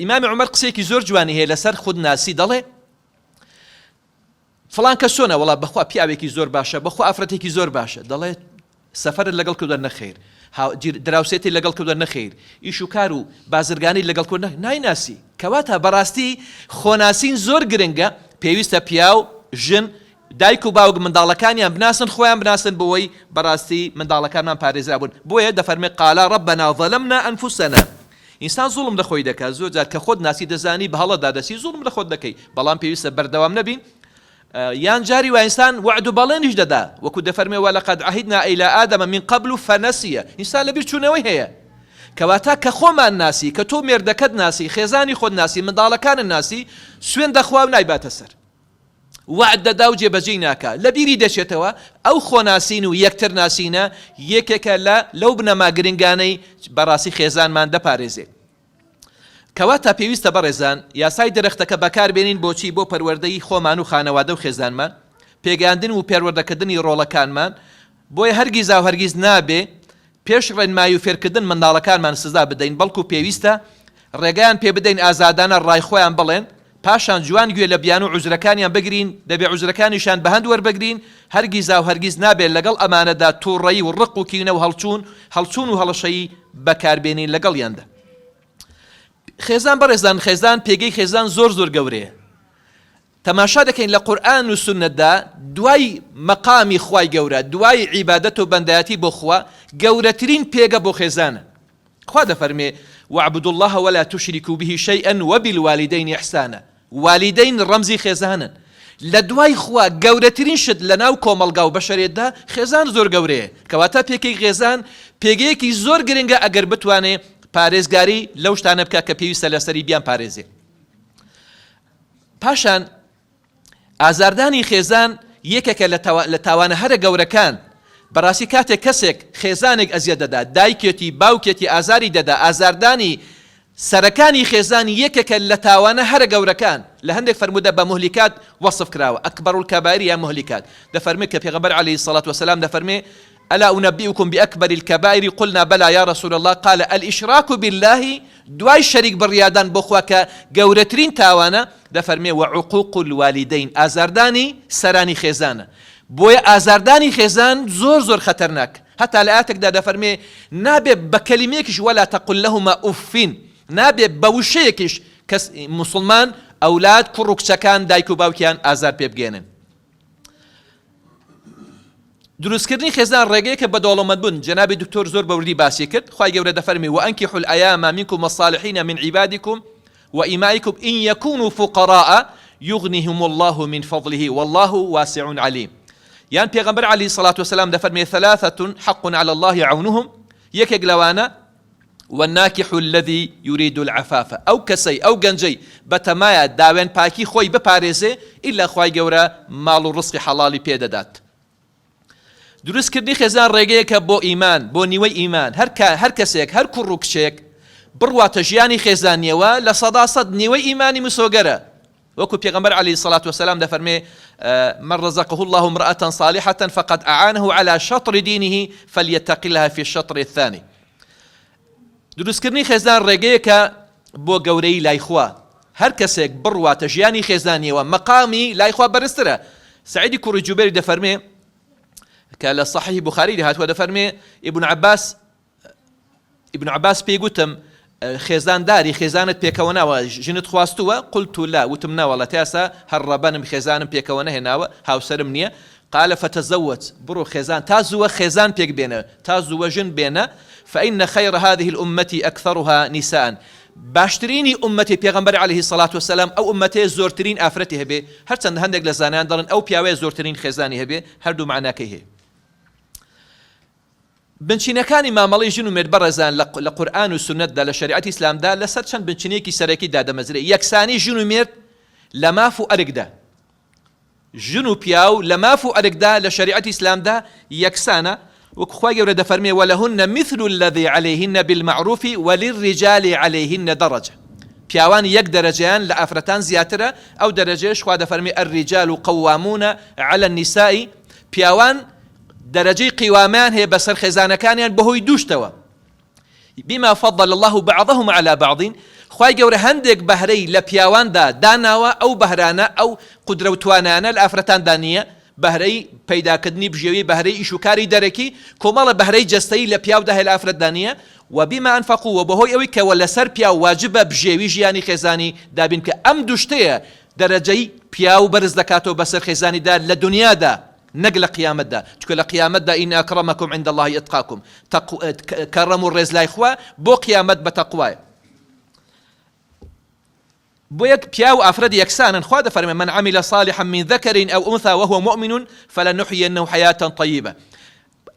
ئیمامی عومەر قسەیەکی زۆر جوانی هەیە لەسەر خودناسی دەڵێ فڵان کەس چۆنە وەڵا بەخوا پیاوێکی زۆر باشە بەخوا ئافرەتێکی زۆر باشە دەڵێت سەفەرت لەگەڵ کردوە نەخیر دراوسێتی لەگەڵ کردوە نەخیر ئیش و کار و بازرگانی لەگەڵ کرد نایناسی کەواتە بەڕاستی خۆناسین زۆر گرنگە پێویستە پیاو ژن دایک و باوک منداڵەکانیان بناسن خۆیان بناسن بۆی بەڕاستی منداڵەکانمان پارێزرابوون بۆیە دەفەرمێ قالا ربنا ظلمنا انفسنا ئینسان زوڵم لە خۆی دەکات زۆر جار کە خۆت ناسی دەزانی بە هەڵەدا دەچی زوڵم لە خۆت دەکەی بەڵام پێویستە بەردەوام نەبین یان جاری وا ئینسان وەعد و بەڵێنیش دەدا وەکو دەفەرمێ ولقد عهدنا الى آدم من قبل فنسي ئینسان لەبیر چوونەوەی هەیە کەواتە کە خۆمان ناسی کە تۆ مێردەکەت ناسی خێزانی خۆت ناسی منداڵەکانت ناسی سوێن دەخوا و نایباتە سەر وەعد دەدا و جێبەجێی ناکا، لە بیری دەچێتەوە، ئەو خۆناسین و یەکتر ناسینە یەکێکە لە لەو بنەما گرنگانەی بەڕاستی خێزانمان دەپارێزێ. کەواتە پێویستە بەڕێزان یاسای درەختەکە بەکار بێنین بۆچی؟ بۆ پەروەردەی خۆمان و خانەوادە و خێزانمان، پێگەیاندن و پەروەردەکردنی ڕۆڵەکانمان، بۆیە هەرگیزاو هەرگیز نابێ پێش ڕێنمایی و فێرکردن منداڵەکانمان سزا بدەین، بەڵکو پێویستە ڕێگایان پێ بدەین ئازادانە ڕای خۆیان بڵێن، پاشان جوان گوێ لە بیانوو عوزرەکانیان بگرین، دەبێ عوزرەکانیشیان بە هەند وەربگرین، هەرگیزاو هەرگیز نابێ لەگەڵ ئەمانەدا توڕەیی و ڕق و کینە و هەڵچوون هەڵچوون و هەڵەشەیی بەکاربێنین لەگەڵیاندا. خێزان بەڕێزان خێزان پێگەی خێزان زۆر زۆر گەورەیە. تەماشا دەکەین لە قورئان و سوننەتدا دوای مەقامی خوای گەورە، دوای عیبادەت و بەندایەتی بۆ خوا، گەورەترین پێگە بۆ خێزانە. خوا دەفەرموێ، واعبدوا اللە ولا تشرکوا به شیئا وبالوالدین احسانا، والیدەین ڕەمزی خێزانن. لە دوای خوا گەورەترین شت لە ناو کۆمەڵگا و بەشەریەتدا خێزان زۆر گەورەیە. کەواتە پێکەی خێزان پێگەیەکی زۆر گرنگە ئەگەر بتوانێ. پارێزگاری لەو شتانە بکا کە پێویستە لەسەری بیان پارێزێ. پاشان ئازاردانی خێزان یەکێکە لە تاوانە هەرە گەورەکان، بەڕاستی کاتێک کەسێک خێزانێک ئەزیەت دەدا، دایکێتی، باوکێتی ئازاری دەدا، ئازاردانی سەرەکانی خێزان یەکێکە لە تاوانە هەرە گەورەکان، لە هەندێک فەرموودە بە مهلکات وەسف کراوە، اکبر الکبائر یا مهلکات، دەفەرموێ کە پێغەمبەر علیە الصلوة والسلام دەفەرموێ، الا انبئکم باکبر الکبائر قلنا بلی یا رسول اللە قال الاشراک باللە دوای شەریک بڕیاردان بۆ خوا کە گەورەترین تاوانە دەفەرمێ وعقوق الوالدین ئازاردانی سەرانی خێزانە بۆیە ئازاردانی خێزان زۆر زۆر خەتەرناک هەتا لە ئایەتێکدا دەفەرمێ نابێ بە کەلیمەیەکیش ولا تقل لهما اف نابێ بە وشەیەکیش کەس موسڵمان ئەولاد کوڕ و کچەکان دایک و باوکیان ئازار پێ بگەیەنن. دروستکردنی خێزان ڕێگەیەکە بە دەوڵەمەندبوون، جەنابی دکتۆر زۆر بەوردی باسی کرد، خوای گەورە دەفەرمی، وانکحوا الایام منکم والصالحین من عبادکم وامائکم ان یکونوا فقراء یغنیهم اللە من فضله واللە واسع علیم. یان پێغەمبەر علیە الصلوة والسلام دەفەرمێ، ثلاثة حق علی اللە عونهم، یەکێک لەوانە، والناکح الذی یرید العفاف، ئەو کەسەی، ئەو گەنجەی بەتەمایە داوێن پاکی خۆی بپارێزێ ئیلا خوای گەورە ماڵ و ڕزقی حەڵاڵی پێ دەدات. دروست کردنی خێزان ڕێگەیەکە بۆ ئیمان، بۆ نیوەی ئیمان، هەر کە هەر کەسێک، هەر کوڕ و کچێک بڕواتە ژیانی خێزانیەوە 100% نیوەی ئیمانی مسۆگەرە، وەکو پێغەمبەر علیە الصلوة والسلام دەفەرمێ، من رزقه اللە امرأة صالحة فقد اعانه علی شطر دینه فلیتق اللە فی الشطر الثانی. دروستکردنی خێزان ڕێگەیەکە بۆ گەورەیی لای خوا، هەر کەسێک بڕواتە ژیانی خێزانیەوە مەقامی لای خوا بەرزترە. سەعیدی کوڕی جوبێری دەفەرمێ کە لە صحیح بوخاری هاتووە دەفەرمێ ئیبن عەباس ئیبن عەباس پێی گوتم، خێزانداری، خێزانت پێکەوە ناوە، ژنت خواستووە؟ قلت لا، وتم نا وەڵا تا ئێستا هەر ڕەبەنم خێزانم پێکەوە نەهێناوە، هاوسەرم نییە. قال فتزوج، بڕۆ خێزان، تا زووە خێزان پێک بێنە، تا زووە ژن بێنە، فإن خیر هذه الامة اکثرها نساء، باشترینی ئوممەتی پێغەمبەر علیه الصلوة والسلام ئەو ئوممەتەیە زۆرترین ئافرەتی هەبێ، هەرچەندە هەندێک لە زانایان دەڵێن ئەو پیاوەیە زۆرترین خێزانی هەبێ، هەردوو مەعناکەی هەیە. بنچینەکانی مامەڵەی ژن و مێرد بەڕێزان لە لە قورئان و سوننەتدا لە شەریعەتی ئیسلامدا لەسەر چەند بنچینەیەکی سەرەکی دادەمەزرێ، یەکسانی ژن و مێرد لە ماف و ئەرکدا، ژن و پیاو لە ماف و ئەرکدا لە شەریعەتی ئیسلامدا یەکسانە، وەکو خوای گەورە دەفەرمێ، ولهن مثل الذی علیهن بالمعروف وللرجال علیهن درجە، پیاوان یەک دەرەجەیان لە ئافرەتان زیاترە، ئەو دەرەجەیەش خوا دەفەرمێ، الرجال قوامون علی النساء، پیاوان دەرەجەی قیوامەیان هەیە بەسەر خێزانەکانیان بەهۆی دوو شتەوە، بما فضل اللە بعضهم علی بعض، خوای گەورە هەندێک بەهرەی لە پیاواندا داناوە ئەو بەهرانە ئەو قودرە و توانایانە لە ئافرەتاندا نییە، بەهرەی پەیداکردنی بژێوی بەهرەی ئیش و کاری دەرەکی، کۆمەڵە بەهرەی جەستەیی لە پیاودا هەیە لە ئافرەتدا نییە، و بما انفقوا وە بەهۆی ئەوەی کە وە لەسەر پیاو واجبە بژێوی ژیانی خێزانی دابین بکا ئەم دوو شتەیە دەرەجەی پیاو بەرز دەکاتەوە بەسەر خێزانیدا لە دونیادا. نەک لە قیامەتدا چونکە لە قیامەتدا ان اکرمکم عند اللە اتقاکم کەڕەم و ڕێز لای خوا بۆ قیامەت بە تەقوایە بۆ یەک پیاو و ئافرەت یەکسانن خوا دەفەرمێ من عمل صالحا من ذکر او انثى وهو مؤمن فلنحيينه حياة طيبة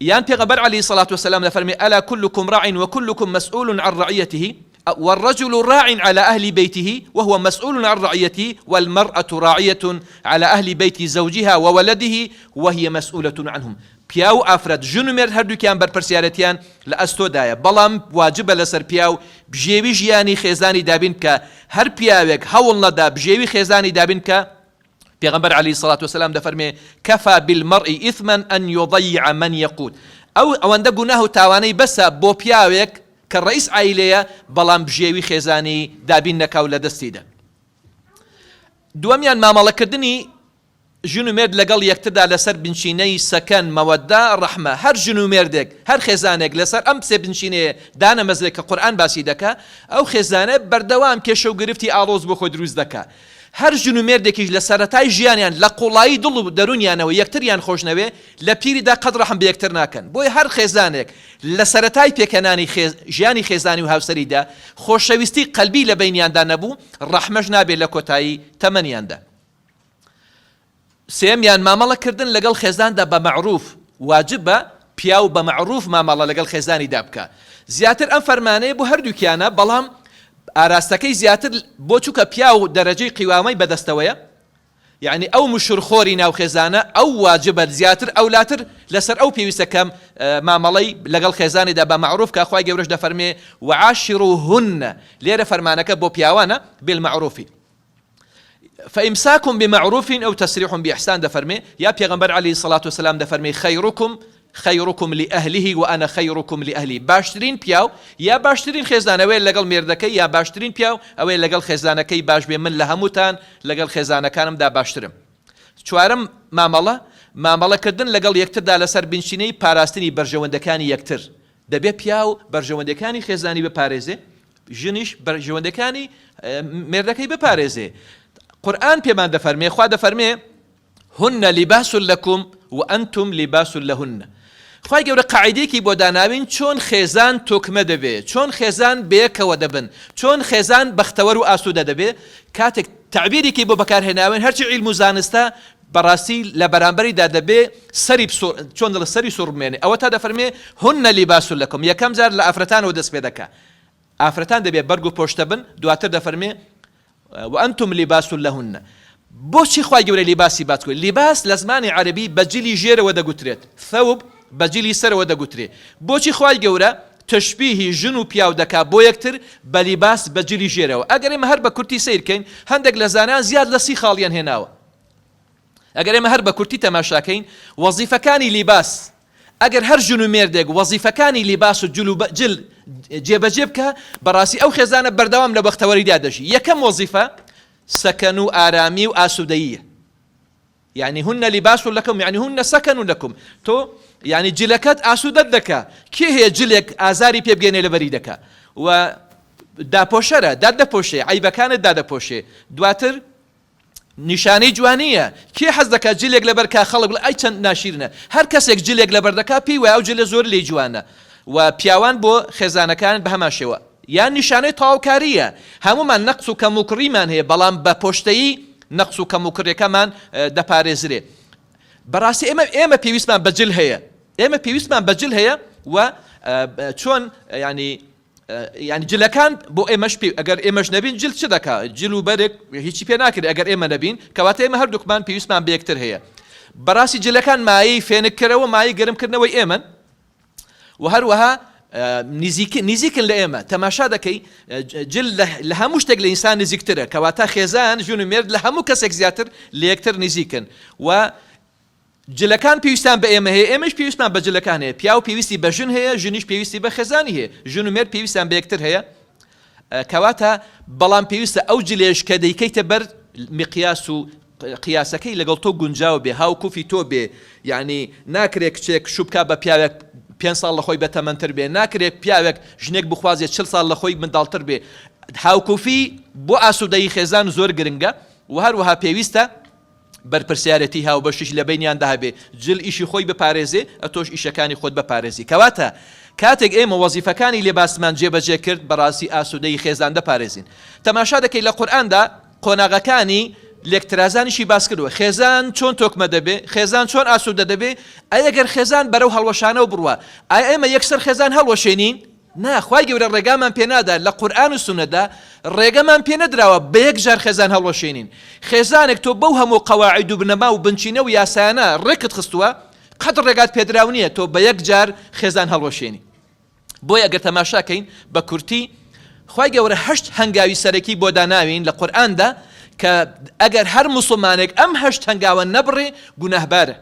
یان پێغەمبەر علیە الصلوة والسلام دەفەرمێ الا کلکم راع وکلکم مسئول عن رعیته والرجل راع علی اهل بیته وهو مسئول عن رعیته والمرأة راعیة علی اهل بیت زوجها وولده وهی مسئولة عنهم پیاو و ئافرەت ژن و مێرد هەردووکیان بەرپرسیارێتیان لە ئەستۆدایە بەڵام واجبە لەسەر پیاو بژێوی ژیانی خێزانی دابین بکا هەر پیاوێک هەوڵ نەدا بژێوی خێزانی دابین بکا پێغەمبەر علیە الصلوة والسلام دەفەرمێ، کفی بالمرء اثما ان یضیع من یقوت، ئەو ئەوەندە گوناه و تاوانەی بەسە بۆ پیاوێک کە ڕەئیس عایلەیە بەڵام بژێوی خێزانی دابین نەکا و لەدەستی دا. دووەمیان مامەڵەکردنی ژن و مێرد لەگەڵ یەکتردا لەسەر بنچینەی سەکەن، مەوەدە، ڕەحمە، هەر ژن و مێردێک، هەر خێزانێک لەسەر ئەم سێ بنچینەیە دانەمەزرێ کە قورئان باسی دەکا، ئەو خێزانە بەردەوام کێشە و گرفتی ئاڵۆز بۆ خۆی دروست دەکا. هەر ژن و مێردێکیش لە سەرەتای ژیانیان لە قوڵایی دڵ و دەروونیانەوە یەکتریان خۆش نەوێ، لە پیریدا قەت ڕەحم بە یەکتر ناکەن. بۆیە هەر خێزانێک لە سەرەتای پێکهێنانی ژیانی خێزانی و هاوسەریدا خۆشەویستی قەلبی لە بەینیاندا نەبوو، ڕەحمەش نابێ لە کۆتایی تەمەنیاندا. سێیەمیان، مامەڵە کردن لەگەڵ خێزاندا بە مەعروف، واجبە پیاو بە مەعروف مامەڵە لەگەڵ خێزانیدا بکا. زیاتر ئەم فەرمانەیە بۆ هەردووکیانە بەڵام ئاراستەکەی زیاتر بۆ چوکە پیاو دەرەجەی قیوامەی بەدەستەوەیە یەعنی ئەو مشورخۆری ناو خێزانە ئەو واجبە زیاتر ئەولاتر لەسەر ئەو پێویستە کە مامەڵەی لەگەڵ خێزانیدا بە مەعروف کا خوای گەورەش دەفەرمێ وعاشروهن لێرە فەرمانەکە بۆ پیاوانە بالمعروف فإمساک بمعروف أو تسريح بإحسان دەفەرمێ یا پێغەمبەر علیه الصلاة والسلام دەفەرمێ خیرکم خیرکم لأهله وأنا خیرکم لأهلی باشترین پیاو یا باشترین خێزان ئەوەیە لەگەڵ مێردەکەی یا باشترین پیاو ئەوەیە لەگەڵ خێزانەکەی باش بێ من لە هەمووتان لەگەڵ خێزانەکانمدا باشترم چوارەم مامەڵە مامەڵەکردن لەگەڵ یەکتردا لەسەر بنچینەی پاراستنی بەرژەوەندەکانی یەکتر دەبێ پیاو بەرژەوەندەکانی خێزانی بپارێزێ ژنیش بەرژەوەندەکانی مێردەکەی بپارێزێ قورئان پێمان دەفەرمێ خوا دەفەرمێ هن لباس لکم و انتم لباس لهن خوای گەورە قاعیدەیەکی بۆ داناوین چۆن خێزان تۆکمە دەبێ چۆن خێزان بەیەکەوە دەبن چۆن خێزان بەختەوەر و ئاسوودە دەبێ کاتێک تەعبیرێکی بۆ بەکارهێناوێن هەرچی عیلم و زانستە بەڕاستی لە بەرامبەریدا دەبێ سەری بسوڕ چۆن دەڵێ سەری سوڕ بمێنێ ئەوە تا دەفەرمێ هن لباس لکم یەکەم جار لە ئافرەتانەوە دەست پێ دەکا ئافرەتان دەبێ بەرگ و پۆشتە بن دواتر دەفەرمێ وانتم لباس لهن بۆچی خوای گەورە لیباسی باس کرد لیباس لە زمانی عەرەبی بە جلی ژێرەوە دەگوترێت ثوب بە جلی سەرەوە دەگوترێ بۆچی خوای گەورە تەشبیهی ژن و پیاو دەکا بۆ یەکتر بە لیباس بە جلی ژێرەوە ئەگەر ئێمە هەر بە کورتی سەیر کەین هەندێک لە زانایان زیاد لە سی خاڵیان هێناوە ئەگەر ئێمە هەر بە کورتی تەماشاکەین وەزیفەکانی لیباس ئەگەر هەر ژن و مێردێک وەزیفەکانی لیباس و جل و جل جێبەجێ بکا بەڕاستی ئەو خێزانە بەردەوام لە بەختەوەریدا دەژی یەکەم وەزیفە سەکەن و ئارامی و ئاسوودەییە یعنی هن لباس لكم یعنی هن سكن لكم تۆ یعنی جلەکەت ئاسوودەت دەکا کێ هەیە جلێک ئازاری پێ بگەێنێ لەبەری دەکا و داپۆشەرە دادەپۆشێ عیبەکانت دادەپۆشێ دواتر نیشانەی جوانییە. کێ حەز دەکات جلێک لەبەر کا خەڵک بڵێ ئای چەند ناشیرنە. هەر کەسێک جلێک لەبەر دەکا پێی وایە ئەو جلە زۆر لێی جوانە. و پیاوان بۆ خێزانەکان بە هەمان شێوە. یان نیشانەی تەواوکارییە. هەموومان نەقس و کەموکوڕیمان هەیە بەڵام بە پۆشتەیی نەقس و کەموکوڕیەکەمان دەپارێزرێ. بەڕاستی ئێمە ئێمە پێویستمان بە جل هەیە. ئێمە پێویستمان بە جل هەیە و چۆن یانی یانی جلەکان بۆ ئێمەش پێ ئەگەر ئێمەش نەبین جل چ دەکا جل و بەرگ هیچی پێ ناکرێت ئەگەر ئێمە نەبین کەواتە ئێمە هەردووکمان پێویستمان بە یەکتر هەیە بەڕاستی جلەکان مایەی فێنککەرەوە مایەی گەرمکردنەوەی ئێمەن و هەروەها نزیک نزیکن لە ئێمە تەماشا دەکەی جل لە هەموو شتێک لە ئینسان نزیکترە کەواتە خێزان ژن و مێرد لە هەموو کەسێک زیاتر لە یەکتر نزیکن و جلەکان پێویستیان بە ئێمە هەیە، ئێمەیش پێویستمان بە جلەکان هەیە، پیاو پێویستی بە ژن هەیە، ژنیش پێویستی بە خێزانی هەیە، ژن و مێرد پێویستیان بە یەکتر هەیە، کەواتە بەڵام پێویستە ئەو جلێش کە دەیکەیتە بەر مقیاس و قیاسەکەی لەگەڵ تۆ گونجاو بێ، هاوکوفی تۆ بێ، یعنی ناکرێ کچێک شوو بکا بە پیاوێک پێنج ساڵ لە خۆی بەتەمەنتر بێ، ناکرێ پیاوێک ژنێک بخوازێ چل ساڵ لە خۆی منداڵتر بێ، هاوکوفی بۆ ئاسوودەیی خێزان زۆر گرنگە و هەروەها پێویستە بەرپرسیارێتی هاوبەشیش لە بەینیاندا هەبێ، جل ئیشی خۆی بپارێزێ، ئەتۆش ئیشەکانی خۆت بپارێزی. کەواتە کاتێک ئێمە وەزیفەکانی لێباسمان جێبەجێ کرد، بەڕاستی ئاسوودەیی خێزان دەپارێزین. تەماشا دەکەی لە قورئاندا قۆناغەکانی لێکترازانیشی باس کردووە، خێزان چۆن تۆکمە دەبێ، خێزان چۆن ئاسوودە دەبێ، ئەی ئەگەر خێزان بەرەو هەڵوەشانەوە بڕوا، ئایا ئێمە یەکسەر خێزان هەڵوەشێنین؟ نا خوای گەورە ڕێگامان پێ نادات لە قورئان و سوننەتدا ڕێگەمان پێ نەدراوە بە یەک جار خێزان هەڵوەشێنین خێزانێک تۆ بەو هەموو قەواعید و بنەما و بنچینە و یاسایانە ڕێکت خستووە قەت ڕێگات پێدراو نییە تۆ بە یەک جار خێزان هەڵوەشێنی بۆیە ئەگەر تەماشا کەین بە کورتی خوای گەورە هەشت هەنگاوی سەرەکی بۆ داناوین لە قورئاندا کە ئەگەر هەر موسڵمانێک ئەم هەشت هەنگاوە نەبڕێ گوناهبارە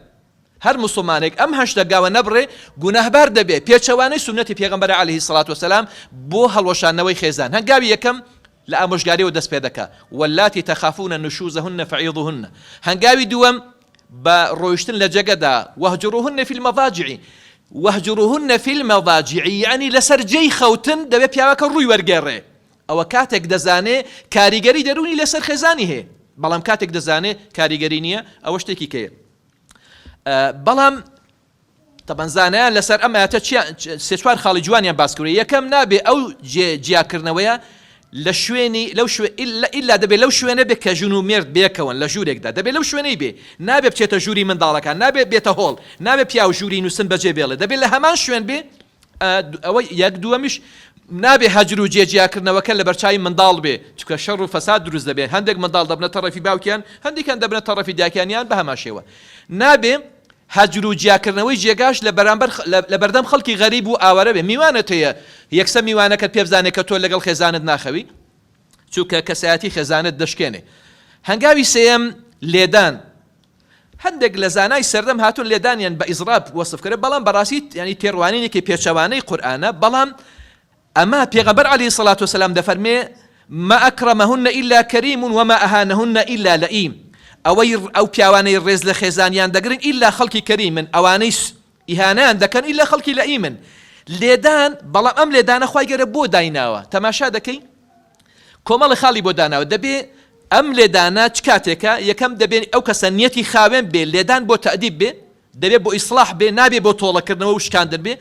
هەر موسڵمانێک ئەم هەشتە گاوە نەبڕێ گوناهبار دەبێ، پێچەوانەی سوننەتی پێغەمبەرە علیە الصلوە والسلام بۆ هەڵوەشاندنەوەی خێزان. هەنگاوی یەکەم لە ئامۆژگاریەوە دەست پێدەکا، واللاتی تخافون نشوزهن فعظوهن. هەنگاوی دووەم بە ڕۆیشتن لە جێگەدا، واهجروهن فی المضاجع. واهجروهن فی المضاجع یەعنی لەسەر جێی خەوتن دەبێ پیاوەکە ڕووی وەرگێڕێ، ئەوە کاتێک دەزانێ کاریگەری دەروونی لەسەر خێزانی هەیە، بەڵام کاتێک دەزانێ کاریگەری نییە ئەوە شتێکی کەیە. بەڵام تەبەن زانایان لەسەر ئەم ئاەتە سێ چوار خاڵی جوانیان باس کردووە یەکەم نابێ ئەو جیاکردنەوەیە لە شوێنی لەو شوێ ئیلا دەبێت لەو شوێنە بێ کە ژن و مێرد بێکەوەن لە ژوورێکدا دەبێت لەو شوێنەی بێ نابێ بچێتە ژووری منداڵەکان نابێ بێتە هۆڵ نابێ پیاو ژووری نووسن بەجێ بێڵێ دەبێت لە هەمان شوێن بێ. ئەوە یەک دووەمیش نابێ هەجر و جێ جیاکردنەوەکە لەبەرچاوی منداڵ بێ چونکە شەڕ و فەساد دروست دەبێ هەندێک منداڵ دەبنە تەڕەفی باوکیان هەندێکیان دەبنە تەڕەفی دایکیان یان بە هەمان شێوە نابێ هەجر و جیاکردنەوەی جێگاش لە بەرامبەر لە بەردەم خەڵکی غەریب و ئاوارە بێ میوانت هەیە یەکسەر میوانەکەت پێ بزانێ کە تۆ لەگەڵ خێزانت ناخەوی چونکە کەسایەتی خێزانت دەشکێنێ هەنگاوی سێیەم لێدان هەندێک لە زانای سەردەم هاتوون لێدانیان بە ئیزڕاب وەسف کرد بەڵام بەڕاستی ینی تێڕوانینێکی پێچەوانەی قورئانە بەڵام ئەمە پێغەمبەر علیە الصلوة والسلام دەفەرمێ ما اکرمهن الا کریم وما اهانهن الا لئیم ئەوەی ئەو پیاوانەی ڕێز لە خێزانیان دەگرن ئیلا خەڵکی کەریمن ئەوانەی ئیهانەیان دەکەن ئیلا خەڵکی لەئیمن لێدان بەڵام ئەم لێدانە خوای گەورە بۆ دایناوە تەماشا دەکەی کۆمەڵی خاڵی بۆ داناوە دەبێ ئەم لێدانە چ کاتێکە یەکەم دەبێ ئەو کەسە نیەتی خاوێن بێ لێدان بۆ تەئدیب بێ دەبێ بۆ ئیسڵاح بێ نابێ بۆ تۆڵەکردنەوە و شکاندن بێ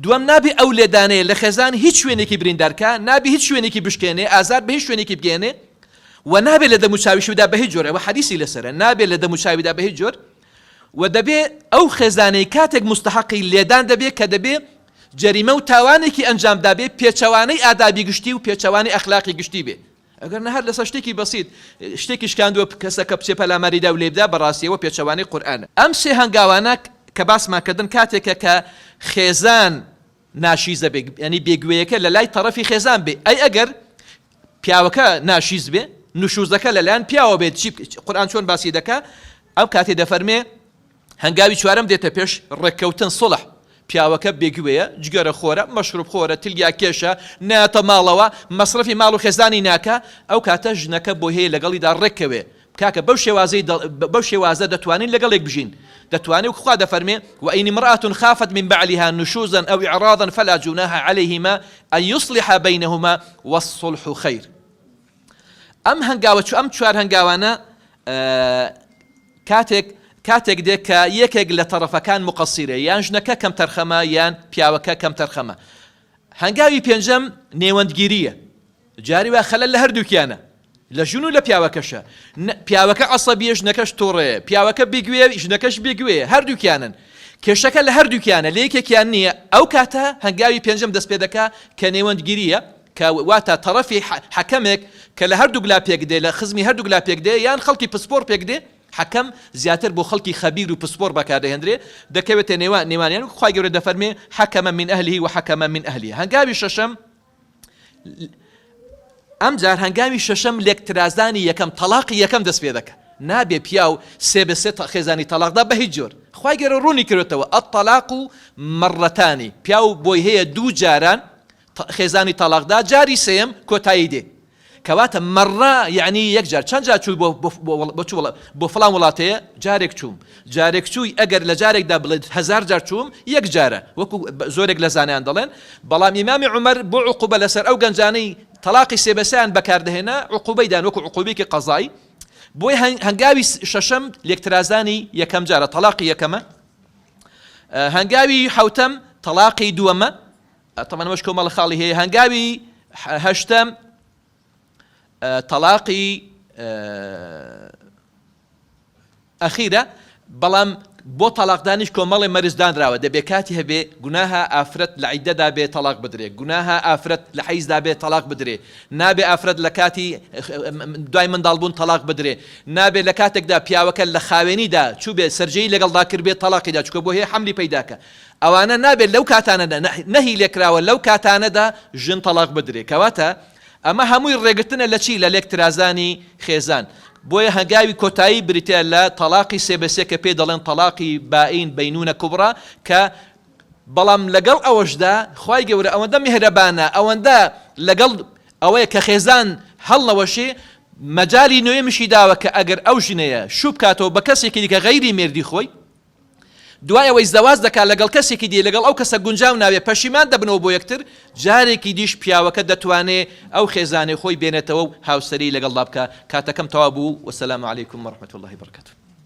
دووەم نابێ ئەو لێدانەیە لە خێزان هیچ شوێنێکی بریندار کا نابێ هیچ شوێنێکی بشکێنێ ئازار بە هیچ شوێنێکی بگەیەنێ و نابێ لە دەموچاویشی بدا بە هیچ جۆرێ وە حەدیسی لەسەرە نابێ لە دەموچاویدا بە هیچ جۆر و دەبێ ئەو خێزانەی کاتێک مستحقی لێدان دەبێ کە دەبێ جەریمە و تاوانێکی ئەنجام دابێ پێچەوانەی ئادابی گشتی و پێچەوانەی ئەخلاقی گشتی بێ ئەگەر نا هەر لەسەر شتێکی بەسیت شتێکی شکاندووە کەسەکە بچێ پەلاماری دا و لێی بدا بەڕاستیەوە پێچەوانەی قورئانە. ئەم سێ هەنگاوانە کە باسمان کردن کاتێکە کە خێزان ناشیزە بێ یانی بێگوێیەکە لە لای تەڕەفی خێزان بێ ئەی ئەگەر پیاوەکە ناشیز بێ نشوزەکە لەلایەن پیاوە بێت چی قورئان چۆن باسی دەکا ئەو کاتێ دەفەرمێ هەنگاوی چوارەم دێتە پێش، ڕێککەوتن، صلح، پیاوەکە بێگوێیە، جگەرە خۆرە، مەشروب خۆرە، تلیاک کێشە، نایەتە ماڵەوە، مەسرەفی ماڵ و خێزانی ناکا، ئەو کاتە ژنەکە بۆی هەیە لەگەڵیدا ڕێککەوێ، کاکە بەو شێوازەی بەو شێوازە دەتوانین لەگەڵ یەک بژین، دەتوانێ وەک خوا دەفەرمێ، وإن امرأة خافت من بعلها نشوزا أو إعراضا فلا جناح علیهما أن یصلحا بینهما والصلح خیر. ئەم هەنگاوە ئەم چوار هەنگاوانە کاتێک کاتێک دێ کە یەکێک لە تەڕەفەکان مقەسیرە یان ژنەکە کەم تەرخەمە یان پیاوەکە کەم تەرخەمە هەنگاوی پێنجەم نێوەندگیریە جاری وا خەلەل لە هەردووکیانە لە ژن و لە پیاوەکەشە پیاوەکە عەسەبیە ژنەکەش توڕەیە پیاوەکە بگوێ ژنەکەش بگوێ هەردووکیانن کێشەکە لە هەردووکیانە لە یەکێکیان نییە ئەو کاتە هەنگاوی پێنجەم دەست پێ دەکا کە نێوەندگیریە کە واتە تەڕەفی حەکەمێک کە لە هەردووک لا پێک دێ، لە خزمی هەردووک لا پێک دێ یان خەڵکی پسپۆڕ پێک دێ، حەکەم زیاتر بۆ خەڵکی خەبیر و پسپۆڕ بەکاردەهێندرێ، دەکەوێتە نێوان نێوانیان وەک خوای گەورە دەفەرمێ، حکما من اهله و حکما من اهلها. هەنگاوی شەشەم، ئەمجار هەنگاوی شەشەم لێکترازانی یەکەم، تەڵاقی یەکەم دەست پێ دەکا. نابێ پیاو سێ بە سێ خێزانی تەڵاق دا بە هیچ جۆر. خوای گەورە ڕوونی کردۆتەوە، الطلاق مرتان، پیاو بۆی هەیە دوو جاران خێزانی تەڵاق دا جاری سێیەم کۆتایی دێ کەواتە مەڕە یەعنی یەک جار چەند جار چووی بۆ بۆ چ وڵا بۆ فڵان وڵاتەیە جارێک چووم جارێک چووی ئەگەر لە جارێکدا بڵێت هەزار جار چووم یەک جارە وەکو زۆرێک لە زانایان دەڵێن بەڵام ئیمامی عومەر بۆ عقوبە لەسەر ئەو گەنجانەی تەڵاقی سێ بەسیان بەکاردەهێنا عقوبەی دان وەکو عقوبەیەکی قەزایی بۆی هەنگاوی شەشەم لێکترازانی یەکەم جارە تەڵاقی یەکەمە هەنگاوی حوتەم تەڵاقی دووەمە تەبعەن ئەوەش کۆمەڵە خاڵی هەیە هەنگاوی هەشتەم تەڵاقی ئەخیرە بەڵام بۆ تەلاقدانیش کۆمەڵێ مەرج دانراوە دەبێ کاتی هەبێ گوناها ئافرەت لە عیدەدا بێ تەلاق بدرێ گوناها ئافرەت لە حەیزدا بێ تەلاق بدرێ نابێ ئافرەت لە کاتی دوای منداڵبوون تەلاق بدرێ نابێ لە کاتێکدا پیاوەکە لە خاوێنیدا چوو بێ سەرجێی لەگەڵدا کردبێ تەلاقیدا چونکە بۆ هەیە حەملی پەیداکە ئەوانە نابێت لەو کاتانەدا نەهی لێکراوە لەو کاتانەدا ژن تەڵاق بدرێ کەواتە ئەمە هەمووی ڕێگرتنە لە چی لە لێک ترازانی خێزان بۆیە هەنگاوی کۆتایی بریتە لە تەڵاقی سێ بە سێ کە پێی دەڵێن تەڵاقی بائین بەینونە کوبڕا کە بەڵام لەگەڵ ئەوەشدا خوای گەورە ئەوەندە میهرەبانە ئەوەندە لەگەڵ ئەوەیە کە خێزان هەڵنەوەشێ مەجالی نوێمیشی داوە کە ئەگەر ئەو ژنەیە شوو بکاتەوە بە کەسێکی دیکە غەیری مێردی خۆی دوای ئەوەی زەواج دەکات لەگەڵ کەسێکی دی لەگەڵ ئەو کەسە گونجاو نابێ پەشیمان دەبنەوە بۆ یەکتر جارێکی دیش پیاوەکە دەتوانێ ئەو خێزانەی خۆی بێنێتەوە و هاوسەری لەگەڵدا بکا کاتەکەم تەواو بوو وسلام علیکم ورحمة اللە وبرکاته.